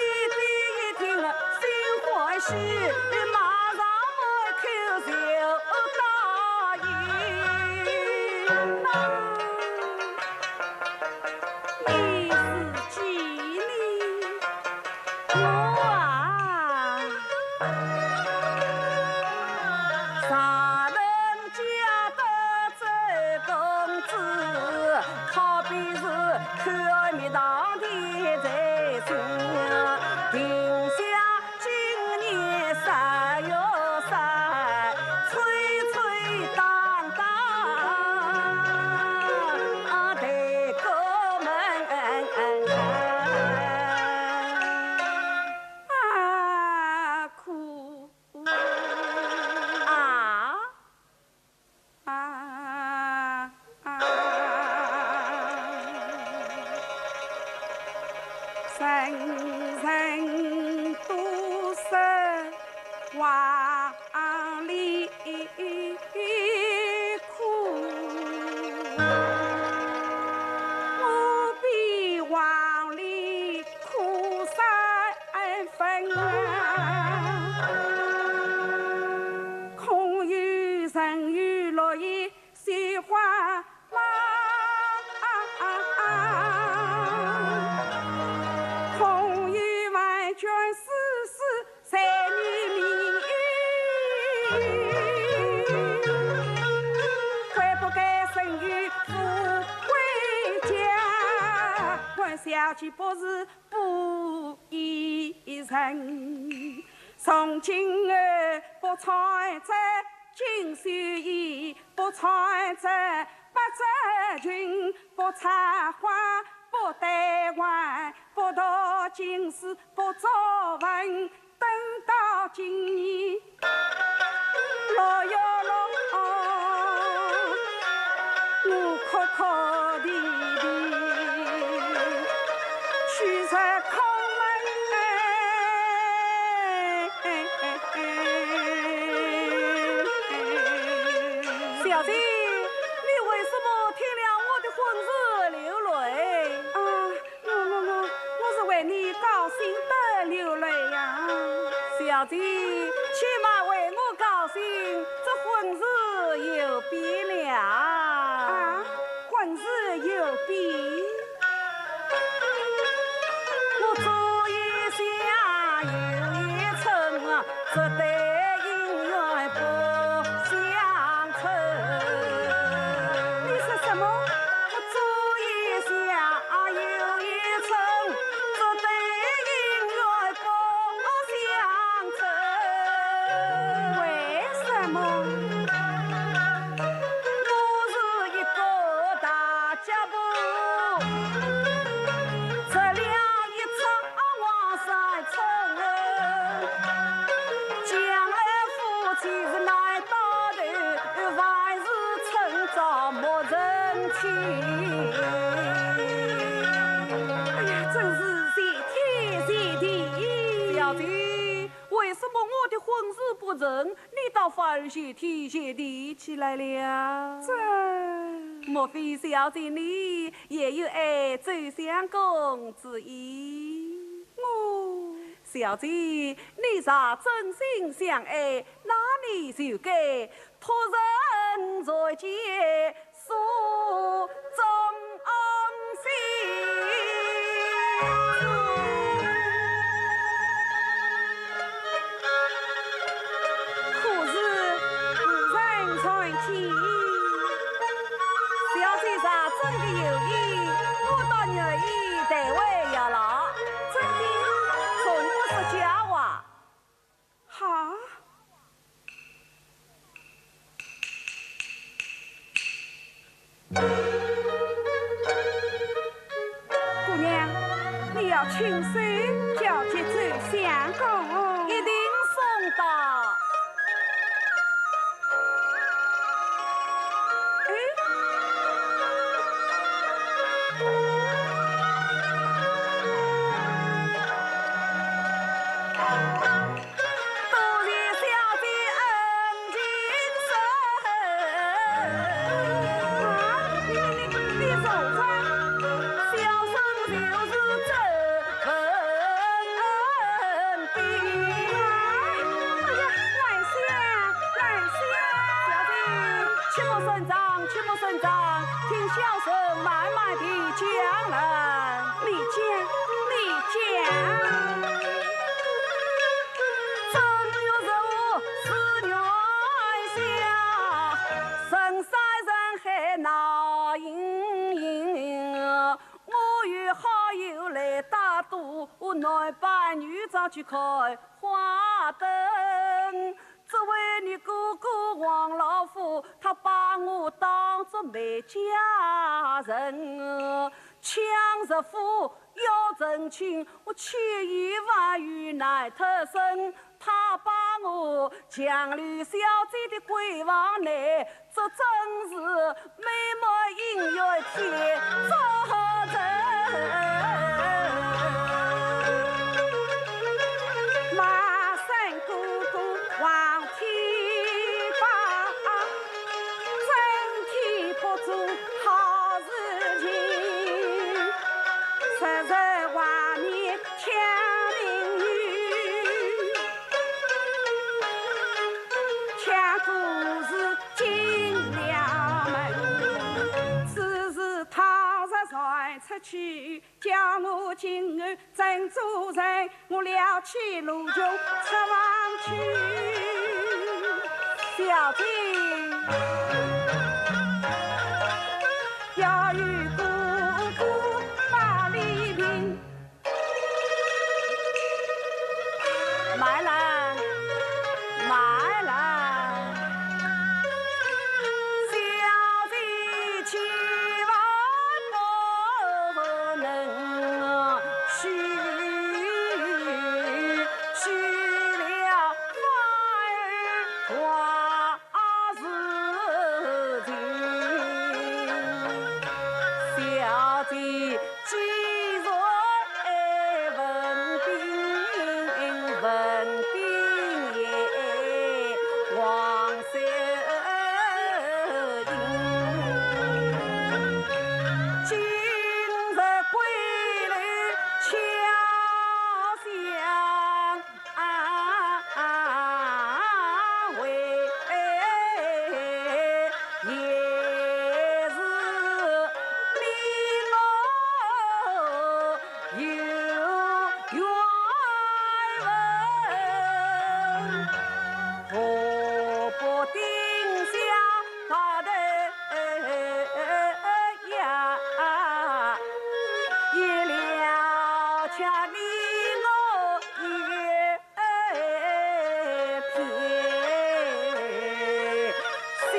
悔不该生于富贵家，还小姐不是不义人。从今后不穿这锦绣衣，不穿这百褶裙，不插花，不戴环，不读经书，不作文，等到今年，六月六，我哭哭啼啼，去入空门。小姐，你为什么听了我的婚事流泪？啊，我，我，我，我是为你高兴得流泪呀。小姐，且慢为我高兴，这婚事有变了。啊，婚事有变？我左一下，右一寸啊，这对姻缘不相称。你说什么？我左一下，右一寸，这对姻缘不相称。为什么？我是一个大家婆，这两一场黄山春，将来夫妻是难到头，万事趁早莫成亲。哎呀，真是谢天谢地。小姐，为什么我的婚事不成，你倒反而谢天谢地起来了？这……莫非小姐你也有爱周相公之意？我……小姐，你若真心相爱，那你就该托人传介，诉衷心。 可是无人传介。小姐若真的有意，我倒愿意代为效劳。真的？从不说假话。好。 姑娘，你要亲手交给周相公哦。一定送到。哎。 多谢小姐恩情深。啊，你，你，你坐着。小生就是周文宾。啊，哎呀，兰香，兰香。小姐，切莫声张，切莫声张，听小生慢慢地讲来。你讲，你讲。 正月十五是元宵，人山人海闹盈盈。我与好友来打赌，男扮女装去看花灯。这位你哥哥王老虎，他把我当作媒家人。 抢着富要成亲，我千言万语难脱身。他把我强留小姐的闺房内，这真是美梦姻缘天作成。骂声哥哥望天报，真天不做 好事情，实在外面抢名誉，抢故事进了门。此事他日传出去，叫我今后怎做人？我撩起罗裙出房去。小姐，要与哥哥把礼平。慢来，慢来。小姐千万不能去，去了反而坏 事情。小姐既然问定，问定也枉受惊。今日归来巧想 啊，为也是你我有缘分，何不定下白头呀？也了却你我一 片心。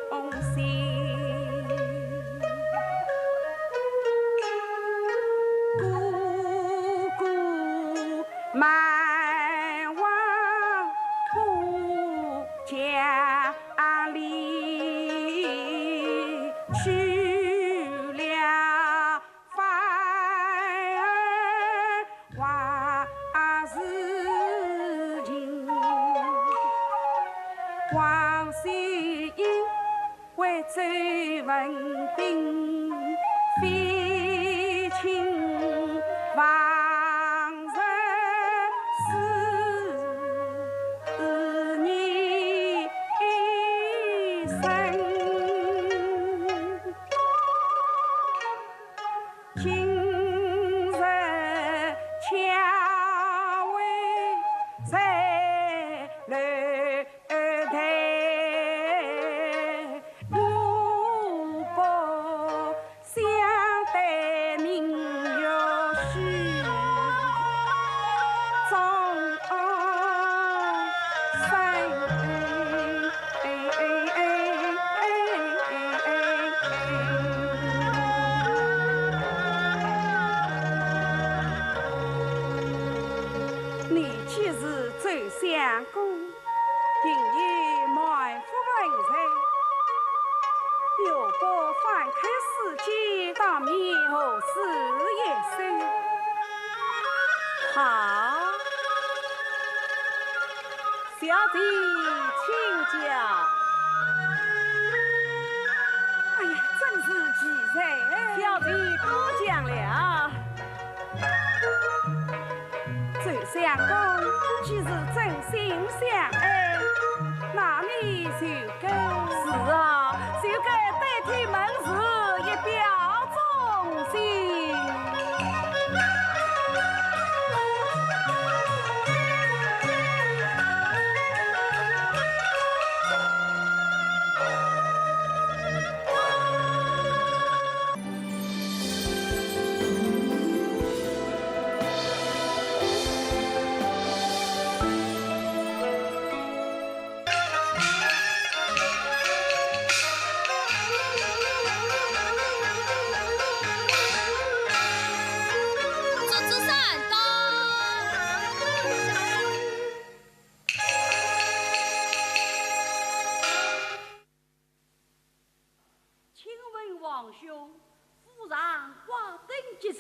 同心。哥哥慢往我家里去了。 反而坏事情。王熙英为周文宾，非亲非故，思念深。 今日巧会在楼台，我不想对明月许终身。 你既是周相公，定有满腹恩情，又不反口私奸，当面何事也说。好， 小姐请讲。哎呀，真是奇才！小姐多讲了。周相公，既是真心相爱，那你就 是啊，就该对天盟誓，以表忠心。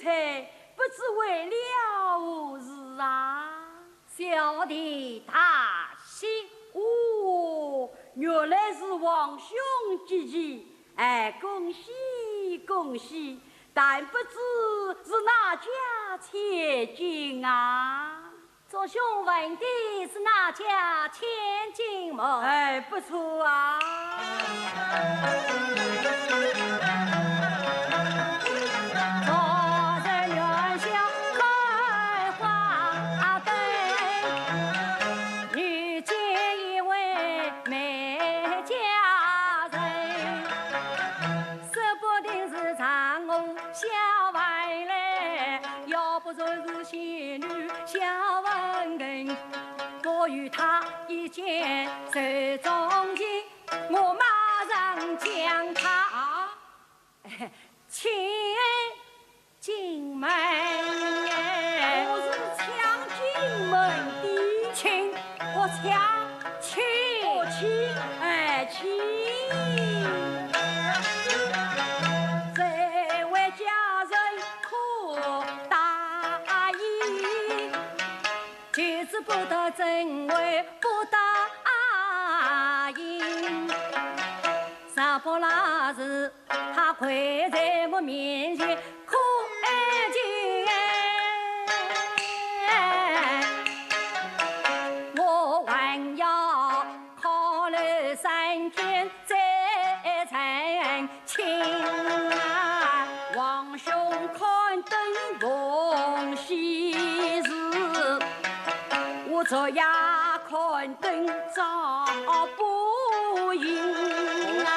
哎，不知为了何事啊？小弟大喜。哦，原来是皇兄吉期，哎，恭喜恭喜！但不知是哪家千金啊？ 祝兄问的是哪家千金么？哎，不错啊。啊？请进门。我是抢进门的。请，我抢，请，我请，哎，请。这位家人可答应？ 请啊。皇兄看灯奉喜事，我昨夜看灯照不应啊。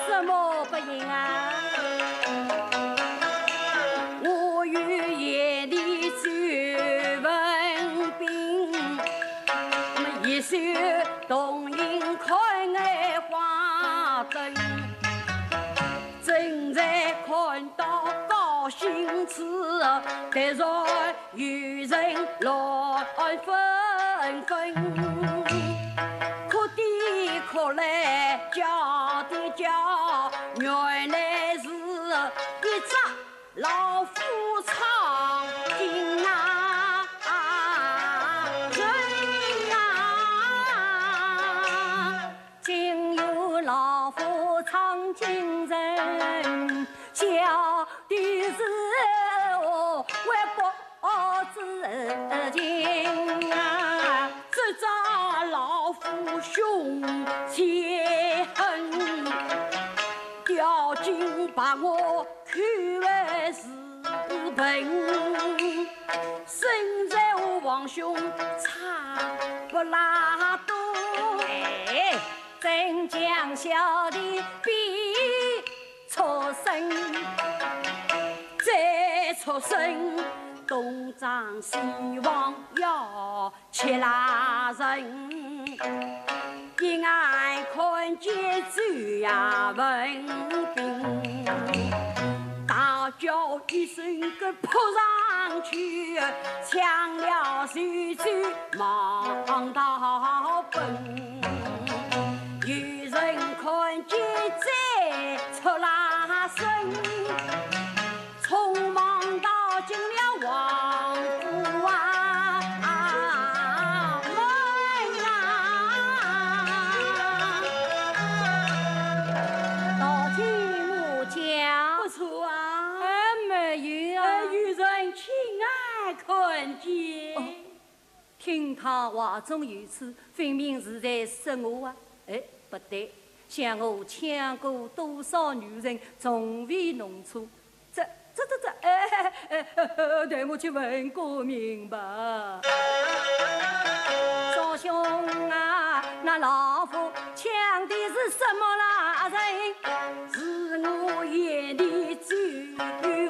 什么不应啊？我与贤弟周文宾，一宿同饮开眼花灯。 正在看到高兴处，突然有人来纷纷，哭的哭来，叫的叫，原来是一只老虎闯进啊，人啊。 竟有老虎闯进人，叫的是我为国之情啊。这只老虎凶且狠，要紧把我 口为是本，身在我皇兄差不拉多。哎，真将小弟逼出生，再出生，东张西望要 吃拉人，一眼看见周文宾，大叫一声个扑上去，抢了手镯忙逃奔。有人看见再出拉伸， 匆忙逃进了王府啊门啊。逃进我家？不错啊。哎，没有啊。哎，有人亲眼看见。哦，听他话中有刺，分明是在说我啊。哎，不对，想我抢过多少女人，从未弄错。 这，这，这，这，哎，哎，哎，哎，待我去问个明白。少兄啊，那老夫抢的是什么拉人？是我贤弟周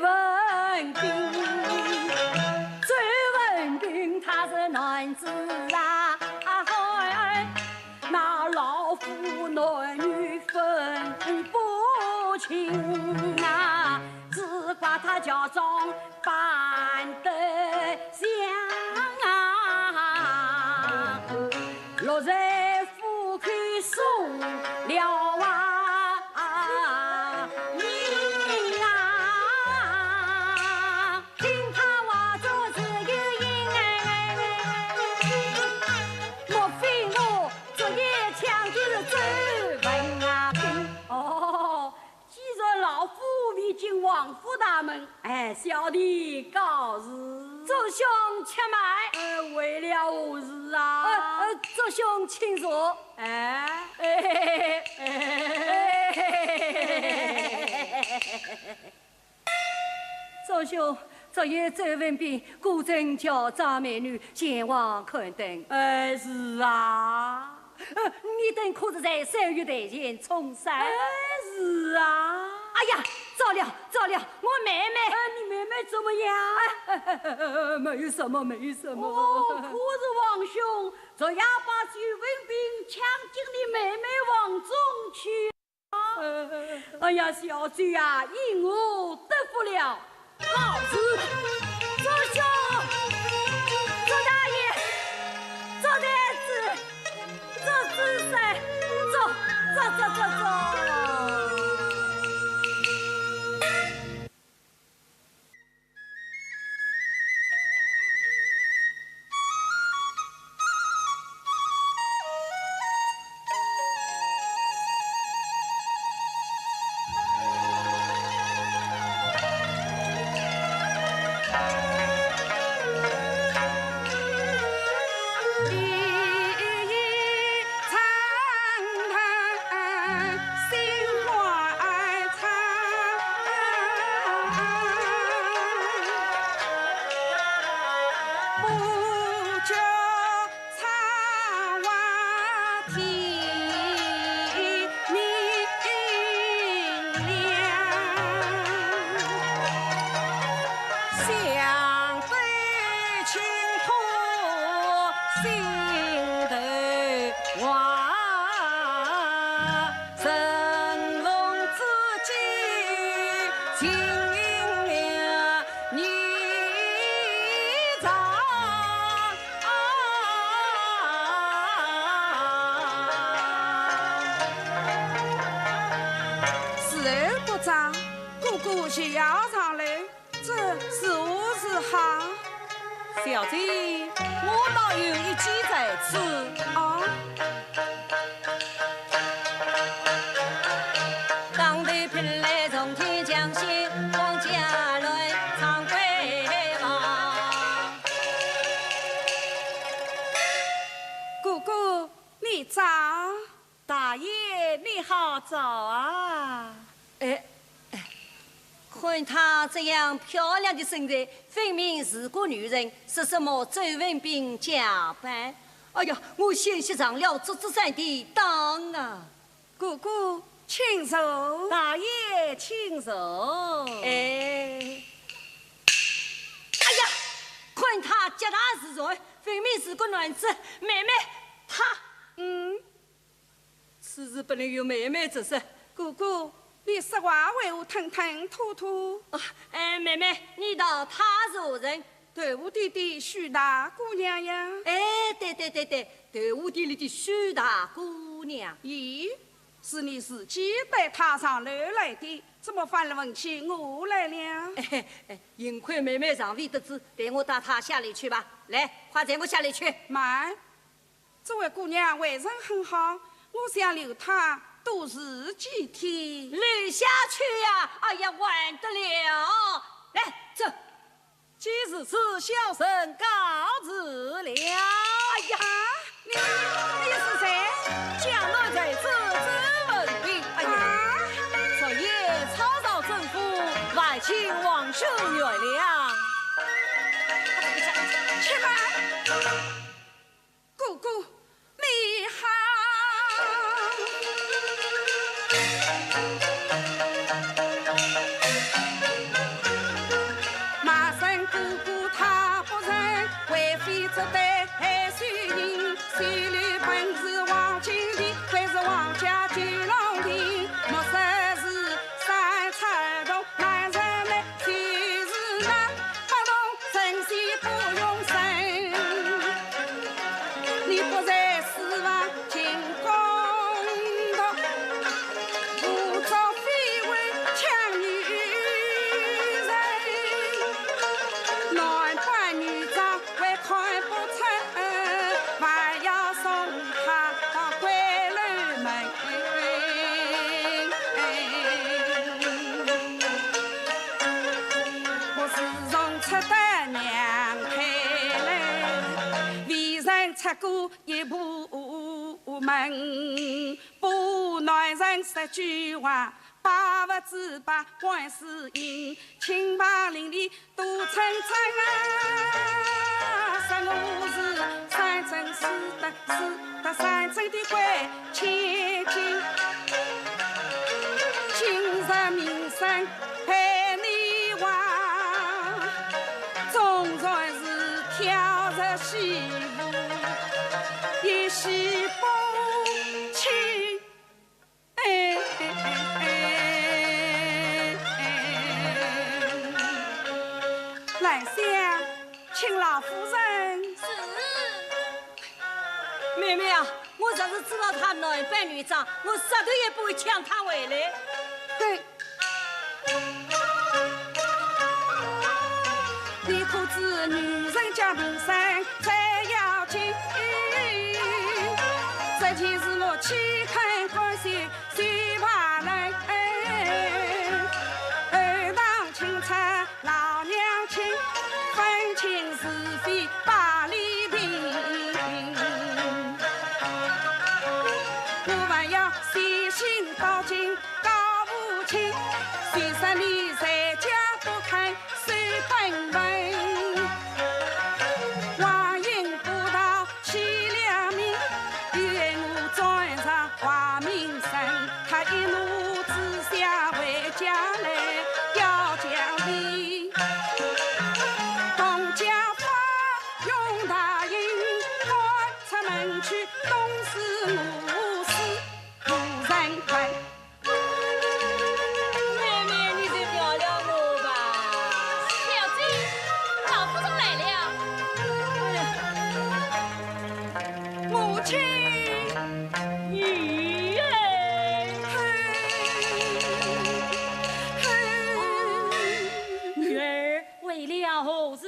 文宾。周文宾他是男子啊，啊，哎，哎， 那老夫男女分不清啊，只怪他乔装扮得像啊，落在虎口松了啊，命啊！他们。哎，小弟告辞。祝兄且慢。呃，为了何事啊？呃，呃，祝兄请坐。哎。祝兄，昨夜周文宾果真叫张美女前往看灯。哎，是啊。 呃，你等可是在三月台前冲山？哎，是啊。哎呀，糟了，糟了，我妹妹。哎，你妹妹怎么样？哎，哎，哎，哎，哎，没有什么，没有什么。哦，可是王兄昨夜把周文宾抢进你妹妹房中去。 哎呀，小周啊，因祸得福了。告辞。祝兄，祝大爷，祝太子，祝子孙，祝，祝，祝，祝，祝。 时候不早，哥哥就要上楼， 这是何事哈？小姐，我倒有一计在此。哦。 哥哥，你早。 大爷，你好早啊！哎，哎，看她这样漂亮的身材，分明是个女人，说什么周文宾假扮？哎呀，我险些上了祝枝山的当啊！哥哥，请坐。大爷，请坐。哎，哎呀，看她脚踏实地，分明是个男子。妹妹，她，嗯， 此事不能与妹妹直说。哥哥，你说话为何吞吞吐吐？啊，哎，妹妹，你道她是何人？豆腐店的许大姑娘呀。哎，对对对对，豆腐店里的许大姑娘。咦，是你自己带她上楼来的，怎么反而问起我来了？哎，哎，幸亏妹妹尚未得知，待我带她下楼去吧。来，快随我下楼去。慢， 这位姑娘为人很好，我想留她多住几天。留下去呀？哎呀，还得了！来，走。既如此，小生告辞了。哎呀，你，你是谁？江南才子周文宾。哎呀，啊？昨夜吵扰政府，还请王兄原谅。且慢。 哥哥，你好。得过一部门，把男人十句话，百物之百观世音，清白伶俐多称称啊，说我是三生四得四得三生的贵千金。今日名声陪你话，总算是跳入戏府，一洗风清。哎，哎，哎，哎，哎。兰香，请老夫人。是。妹妹啊，我若是知道他男扮女装，我杀头也不会抢他回来。对。你可知女人家名声最要紧？这件事我岂肯甘心？ 谁怕来？哎，二郎清唱老娘亲，分清是非把理定。我还要写信到京告父亲，虽说你在家不肯 守本分。话音不到起了名，又害我沾上坏名声。他一怒之下回家来要讲理。东家法院大印，赶出门去，东施我施，无人管。 妹妹，你就饶了我吧。小姐，老夫人来了。哎呀，母亲。女儿。女儿为了何事？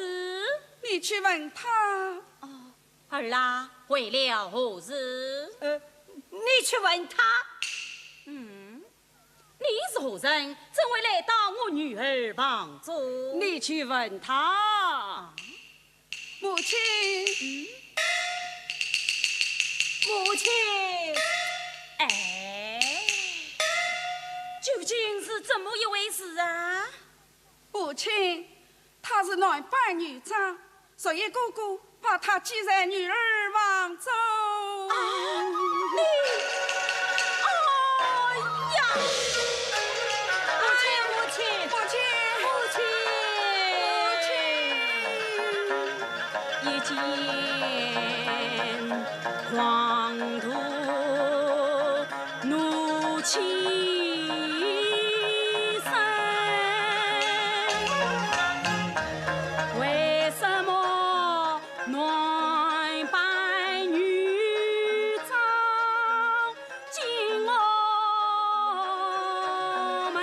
你去问他。哦， 儿啊，为了何事？呃，你去问他。嗯，你是何人？怎会来到我女儿房中？你去问他。母亲。嗯？母亲。哎，究竟是怎么一回事啊？母亲，他是男扮女装， 所以哥哥把他寄在女儿房中。啊，你，哎呀！母亲，母亲，母亲，母亲，母亲。一见狂徒 怒气生。为什么男扮女装进我门？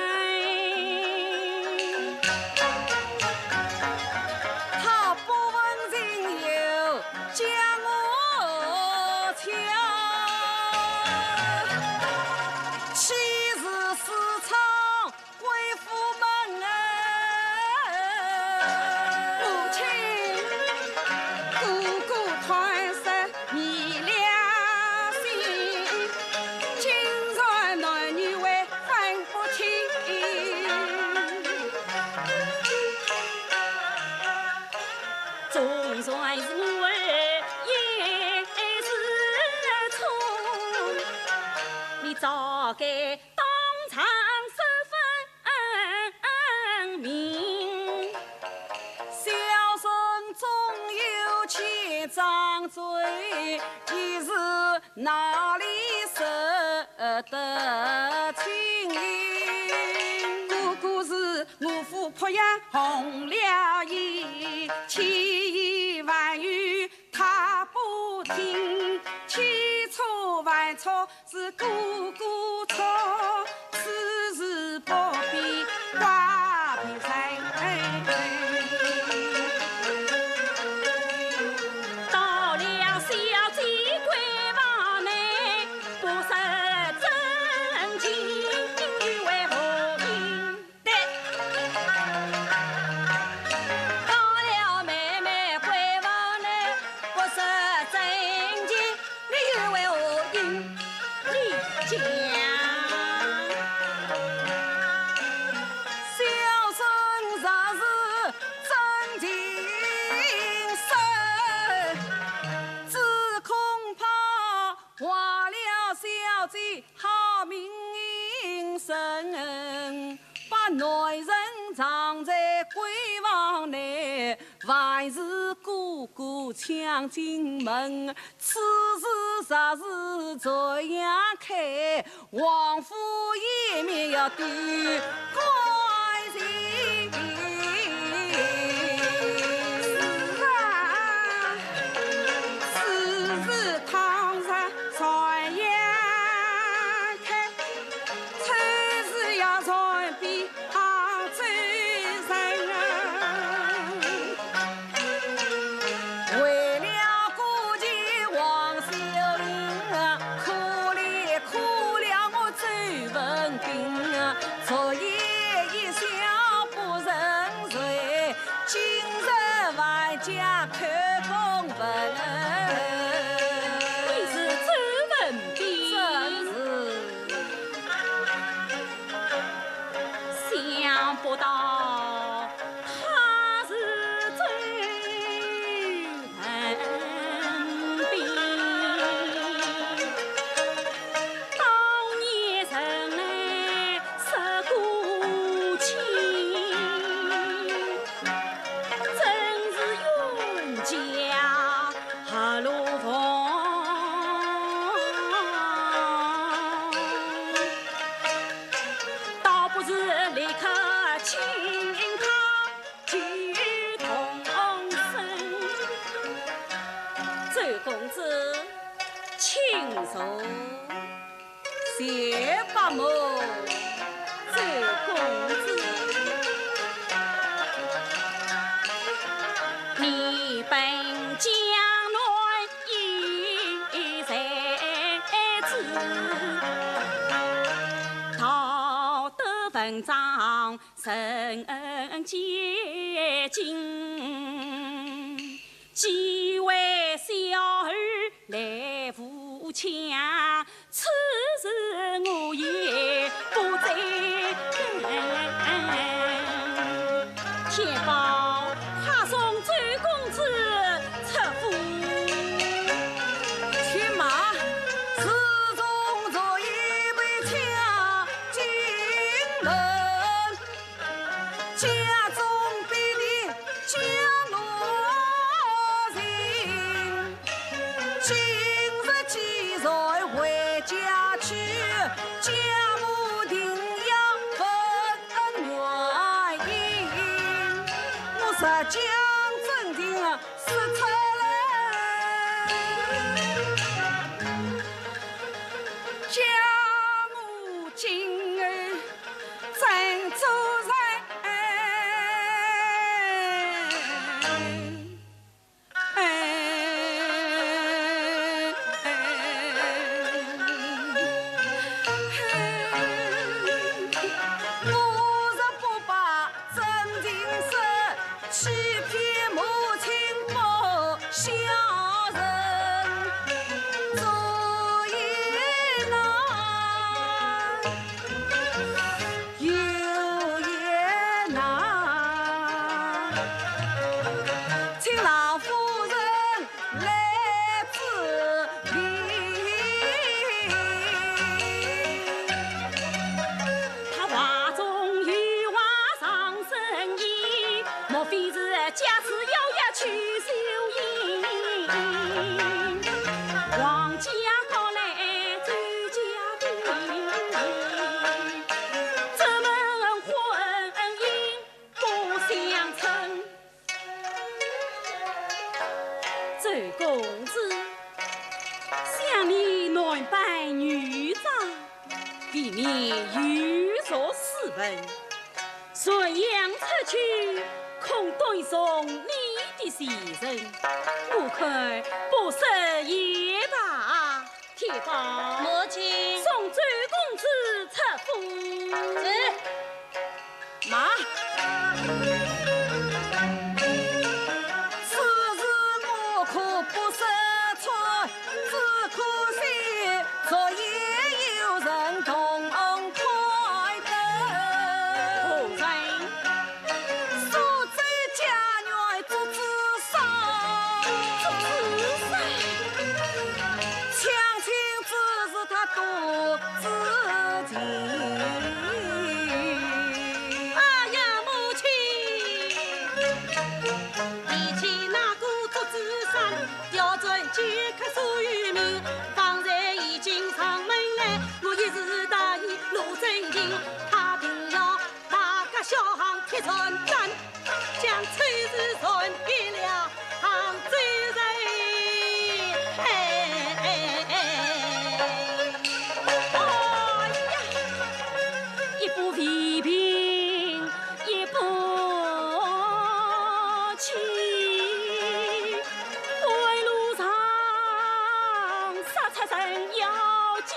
他不问情由，将我抢。 岂是私闯贵府门啊？母亲，哥哥太失迷了心，竟然男女未分不清。 总算是我也是错，你早该当场说分明。小生纵有千张嘴，其实 哪里说得清？哥哥是我府濮阳红了眼，千言万语他不听，千错万错是哥哥错，此事不必怪别人。 到了小姐闺房内，不说真情又为何因？对。到了妹妹闺房内，不说真坏了小姐好名声，把男人藏在闺房内，万事个个抢进门。此事若是传扬开，王府颜面要丢光尽。是啊，此事倘若传扬开，此事要传遍杭州城。为了顾及王小英啊，可怜可怜我周文宾啊，昨夜一宵不曾睡，今日万家叩空坟。你是周文宾？正是。 想不到他是周文宾，当年曾来说过亲，真是冤家何路逢。 倒不如立刻请他去同生。周公子，请坐。谢伯母，周公子。你本江南一才子，道德文章人皆敬，既为小儿来扶墙，此事我也不再问。天豹，快送周公子出府。且慢，自从昨夜被抢进门，家中必定将我寻。今日既然回家去，家母定要问原因。我实讲真情说出来。 叫我今后怎做人？我若不把真情说， 欺骗母亲不孝人，昨夜难，又夜难，请老夫人来 他话中有话藏深意，莫非是借此邀约去收银？王家高来周家低，这门婚姻不相称。 周公子，想你男扮女装，未免有辱斯文。传扬出去，恐断送你的前程，我看不说也罢。 天豹，母亲。送周公子出府。是。慢。此事我可不说出，只可惜昨夜有人同开灯。何人？ 苏州解元祝枝山，祝枝山，抢亲哎呀，母亲！提起那个祝枝山，调转解开所有名，方才已经上门来，我一时大意落真情，他定要大家小巷铁船担。 将此事传遍了杭州城。哎，哎，哎，哎呀，一步未平一步棋，半路上杀出程咬金。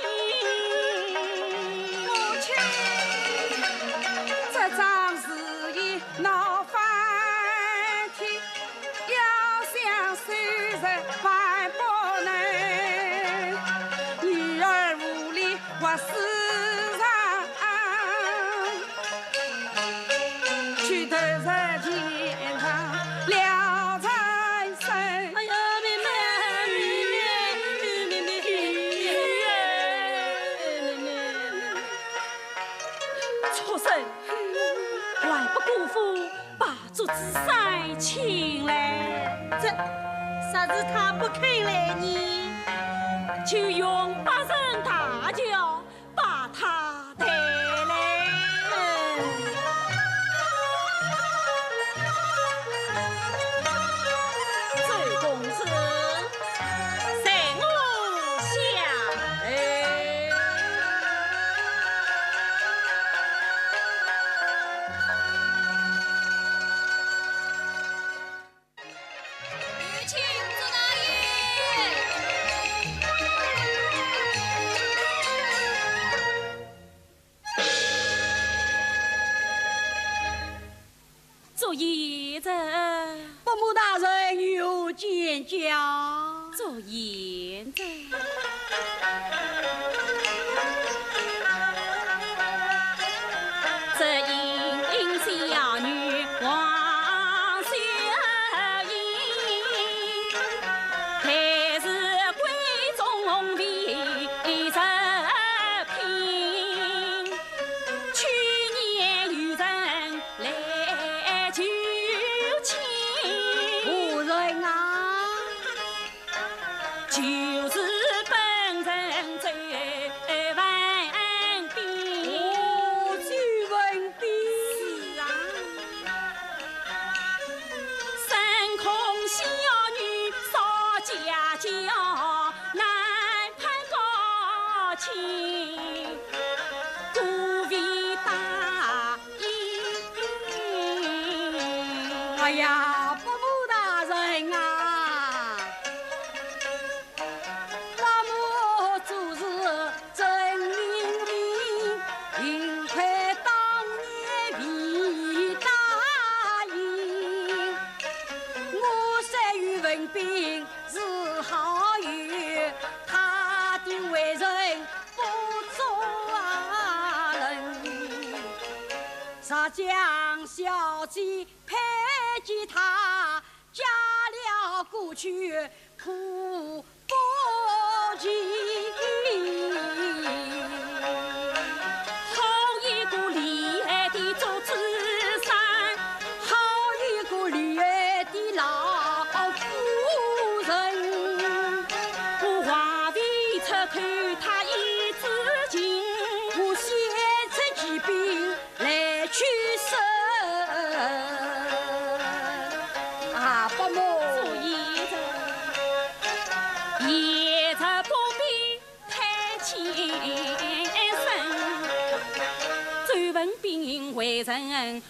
母亲，这桩事 已闹翻天，要想收拾还不能，女儿无力活世上，去投入钱塘了人生。哎呀，妹妹，妹妹，妹妹，妹妹。畜生，还不过府 把祝枝山请来。这，若是他不肯来呢？就用八人大轿把他抬来。周公子，随我下来。 有请祝大爷。祝贤侄。伯母大人有见驾。祝贤侄。 这应小女王秀英，待字闺中未曾平，去年有人来求亲。何人啊？ 就是本城周文宾。哦，周文宾。是啊。深恐小女少家教，难攀高亲，故未答 哎呀，伯母大人啊，伯母做事真灵敏，幸亏当年未答应。我虽有文凭是好友，他的为人 不足啊人。若将小姐配给他，嫁了过去可不及。好一个厉害的祝枝山， 好一个厉害的老夫人。我话未出口，他已知情。我先出奇兵来取胜。啊，伯母。祝贤侄，贤侄不必 太轻声。周文宾为人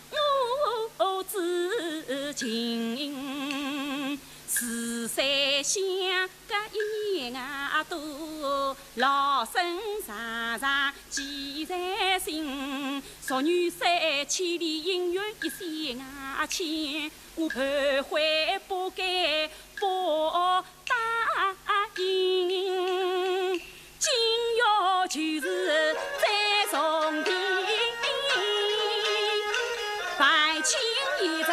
我知情，自在相隔一年啊多，老身常常记在心。俗语说，千里姻缘一线牵，我后悔不该不 答应。今夜就是再重提，拜请贤侄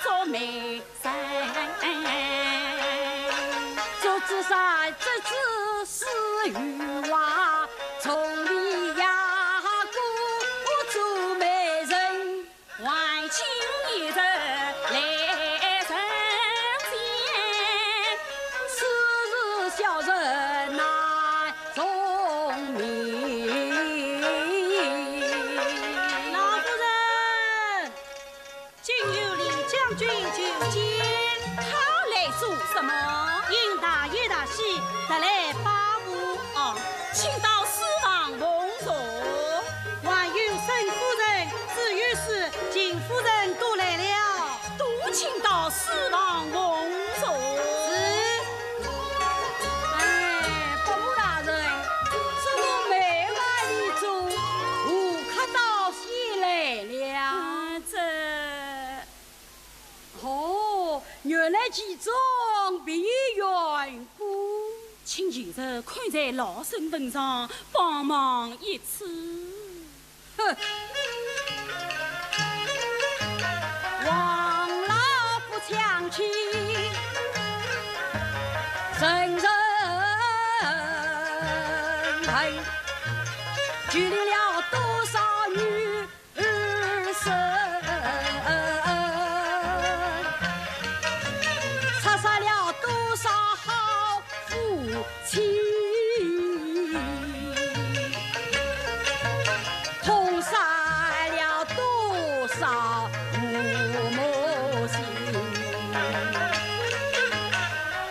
做媒人。祝枝山，这只是有话从其中必有缘故。请贤侄看在老身份上，帮忙一次。哼！王老夫强欺人人恨，拘留了多少女儿身，杀杀了多少好夫妻，痛杀了多少父母心。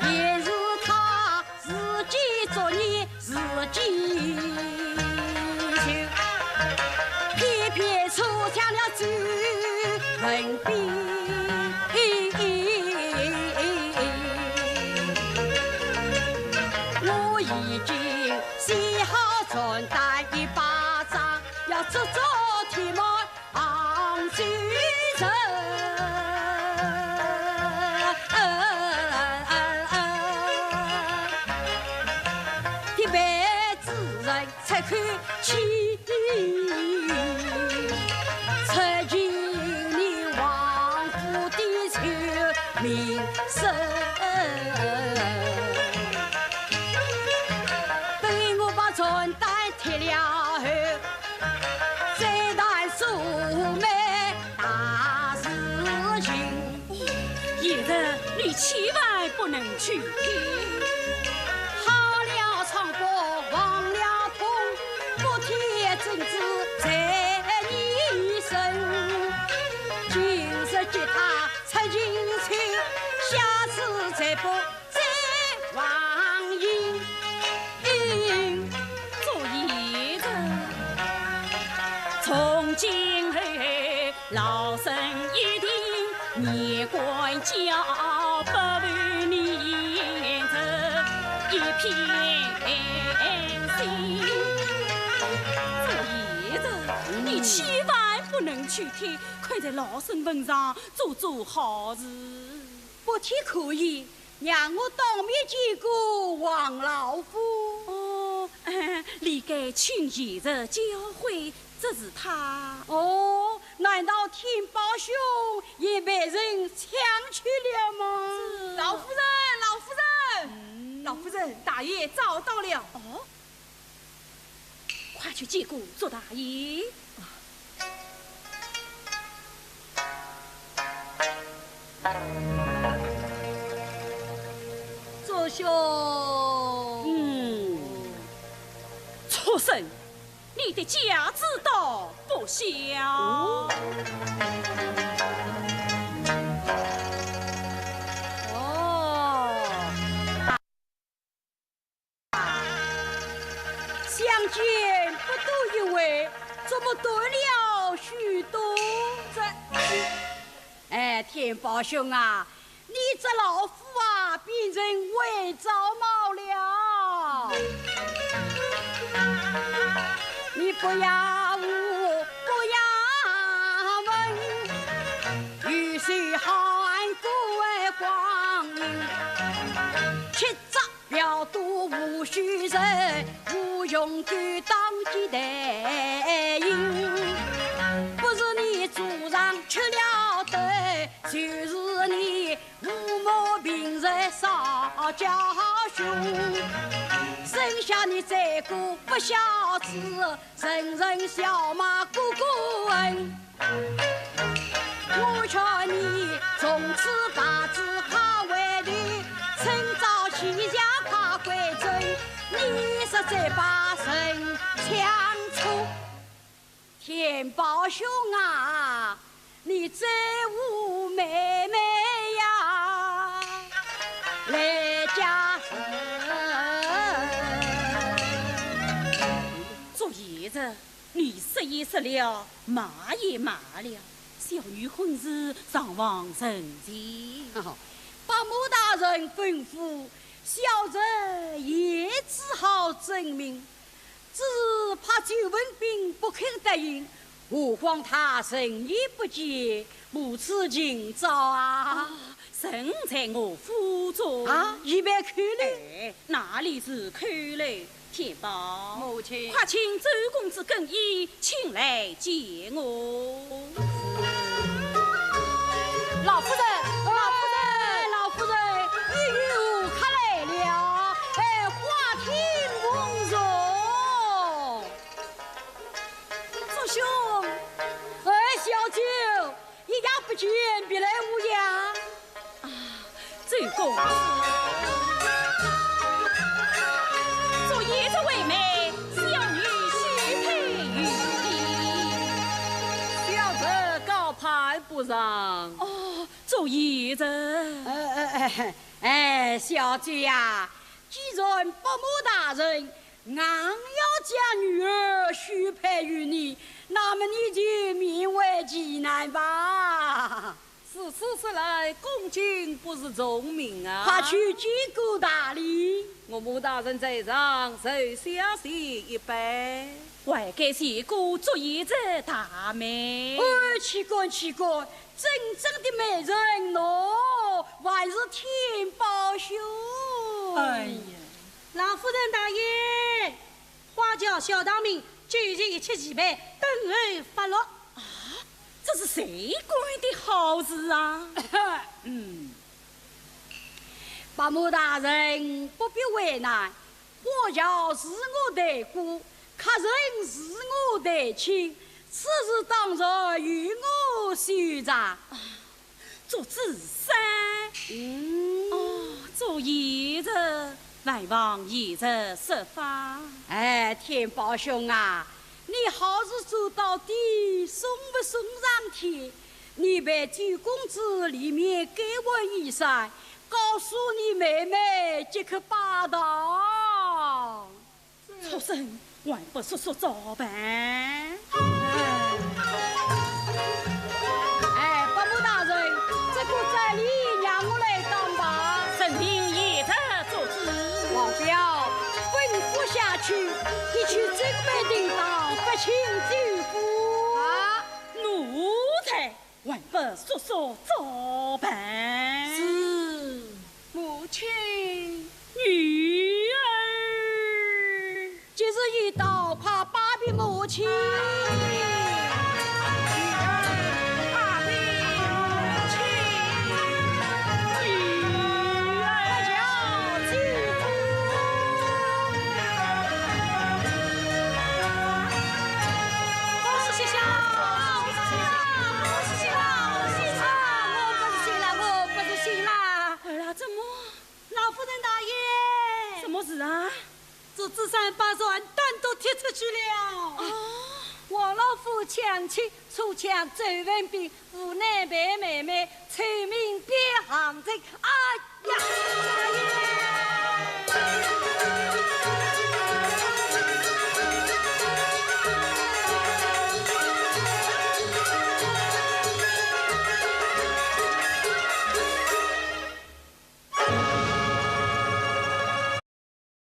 也是他自己作孽 自己求，偏偏触向了周文宾。我已经写好传单一百张，要捉捉天门 杭州城，提办之人出口气，出尽你王府的臭名声。等我把传单贴了后， 再谈素梅大事情。贤侄，你千万不能去听。好了，唱歌忘了痛，不贴真子在你身。今日给他出情仇，下次再不 再忘形。祝贤侄，从今后老身一定年关照，不负你贤侄一片心。祝贤侄，你千万不能去听，看在老身份上，做做好事。不听可以， 让我当面见过王老夫。哦，理该请贤侄教诲，这是他。哦，难道天豹兄也被人抢去了吗？是。老夫人，老夫人，嗯。老夫人，大爷找到了。哦， 快去见过祝大爷。祝兄。嗯，畜生，你的架子倒不小。哦。 相见不多一会，怎么多了许多？这……哎，天豹兄啊，你这老夫啊，变成坏招猫了。你不要问，不要问，有谁好汉过光阴，七招 表都无虚人，无用勾当几代人。不是你祖上吃了兜，就是你父母平日少教训。生下你这个不孝子，人人笑骂个个恩。 我劝你从此白纸快回头，趁早起家快归正，你实在把人抢出。天豹兄啊，你这武妹妹呀，来嫁人。祝贤侄， 你说也说了，骂也骂了，小女婚事尚望成全。哈哈，伯母大人吩咐，小侄也只好遵命，只是怕周文宾不肯答应，何况他人也不见，无处寻找啊。啊，正在我府中。啊，已被扣留？哎，哪里是扣留？天豹，母亲。快请周公子更衣，请来见我。老夫人，老夫人，哎，老夫人，你又可来了。哎，花厅梦中。祝兄。哎，小姐， 一夜不见，别来无恙？啊，周公子，祝爷爷为媒，小女许配于你。小侄高攀不上。哦，祝爷爷。呃，呃，哎，哎，小姐呀，既然伯母大人 硬要将女儿许配于你，那么你就勉为其难吧。如此说来，恭敬不如从命啊。快去见过大礼。岳母大人在上，受小婿一拜。还该谢过祝爷爷大媒。哦，岂敢，岂敢，真正的媒人喏，还是天豹兄。哎呀， 老夫人大爷，花轿小堂名，酒席一切齐备，等候发落。啊，这是谁干的好事啊？嗯，伯母大人不必为难，花轿是我代过，客人是我代请，此事当然由我收场。啊， 祝子善。嗯。哦，祝贤侄，还望贤侄设法。哎，天豹兄啊，你好事做到底，送不送上天？你陪九公子里面该换衣衫，告诉你妹妹即刻拜堂。 畜生，还不速速照办！哎，伯母大人，这个债礼让我来担吧。任凭贤侄做主。王彪，吩咐下去，一去准备定当，不请酒过。啊，奴才！ 还不速速照办！是。母亲。女儿。今日已到，快拜别母亲。女儿拜别母亲。女儿。快叫姐夫。 恭喜喜啦！恭喜喜啦！恭喜喜啦！啊，我不是新郎，我不是新郎。儿啊，怎么？老夫人大爷。什么事啊？祝子善把传单都贴出去了。啊？王老夫抢亲，初抢周文宾，无奈被妹妹臭名变行情。哎呀，哎呀！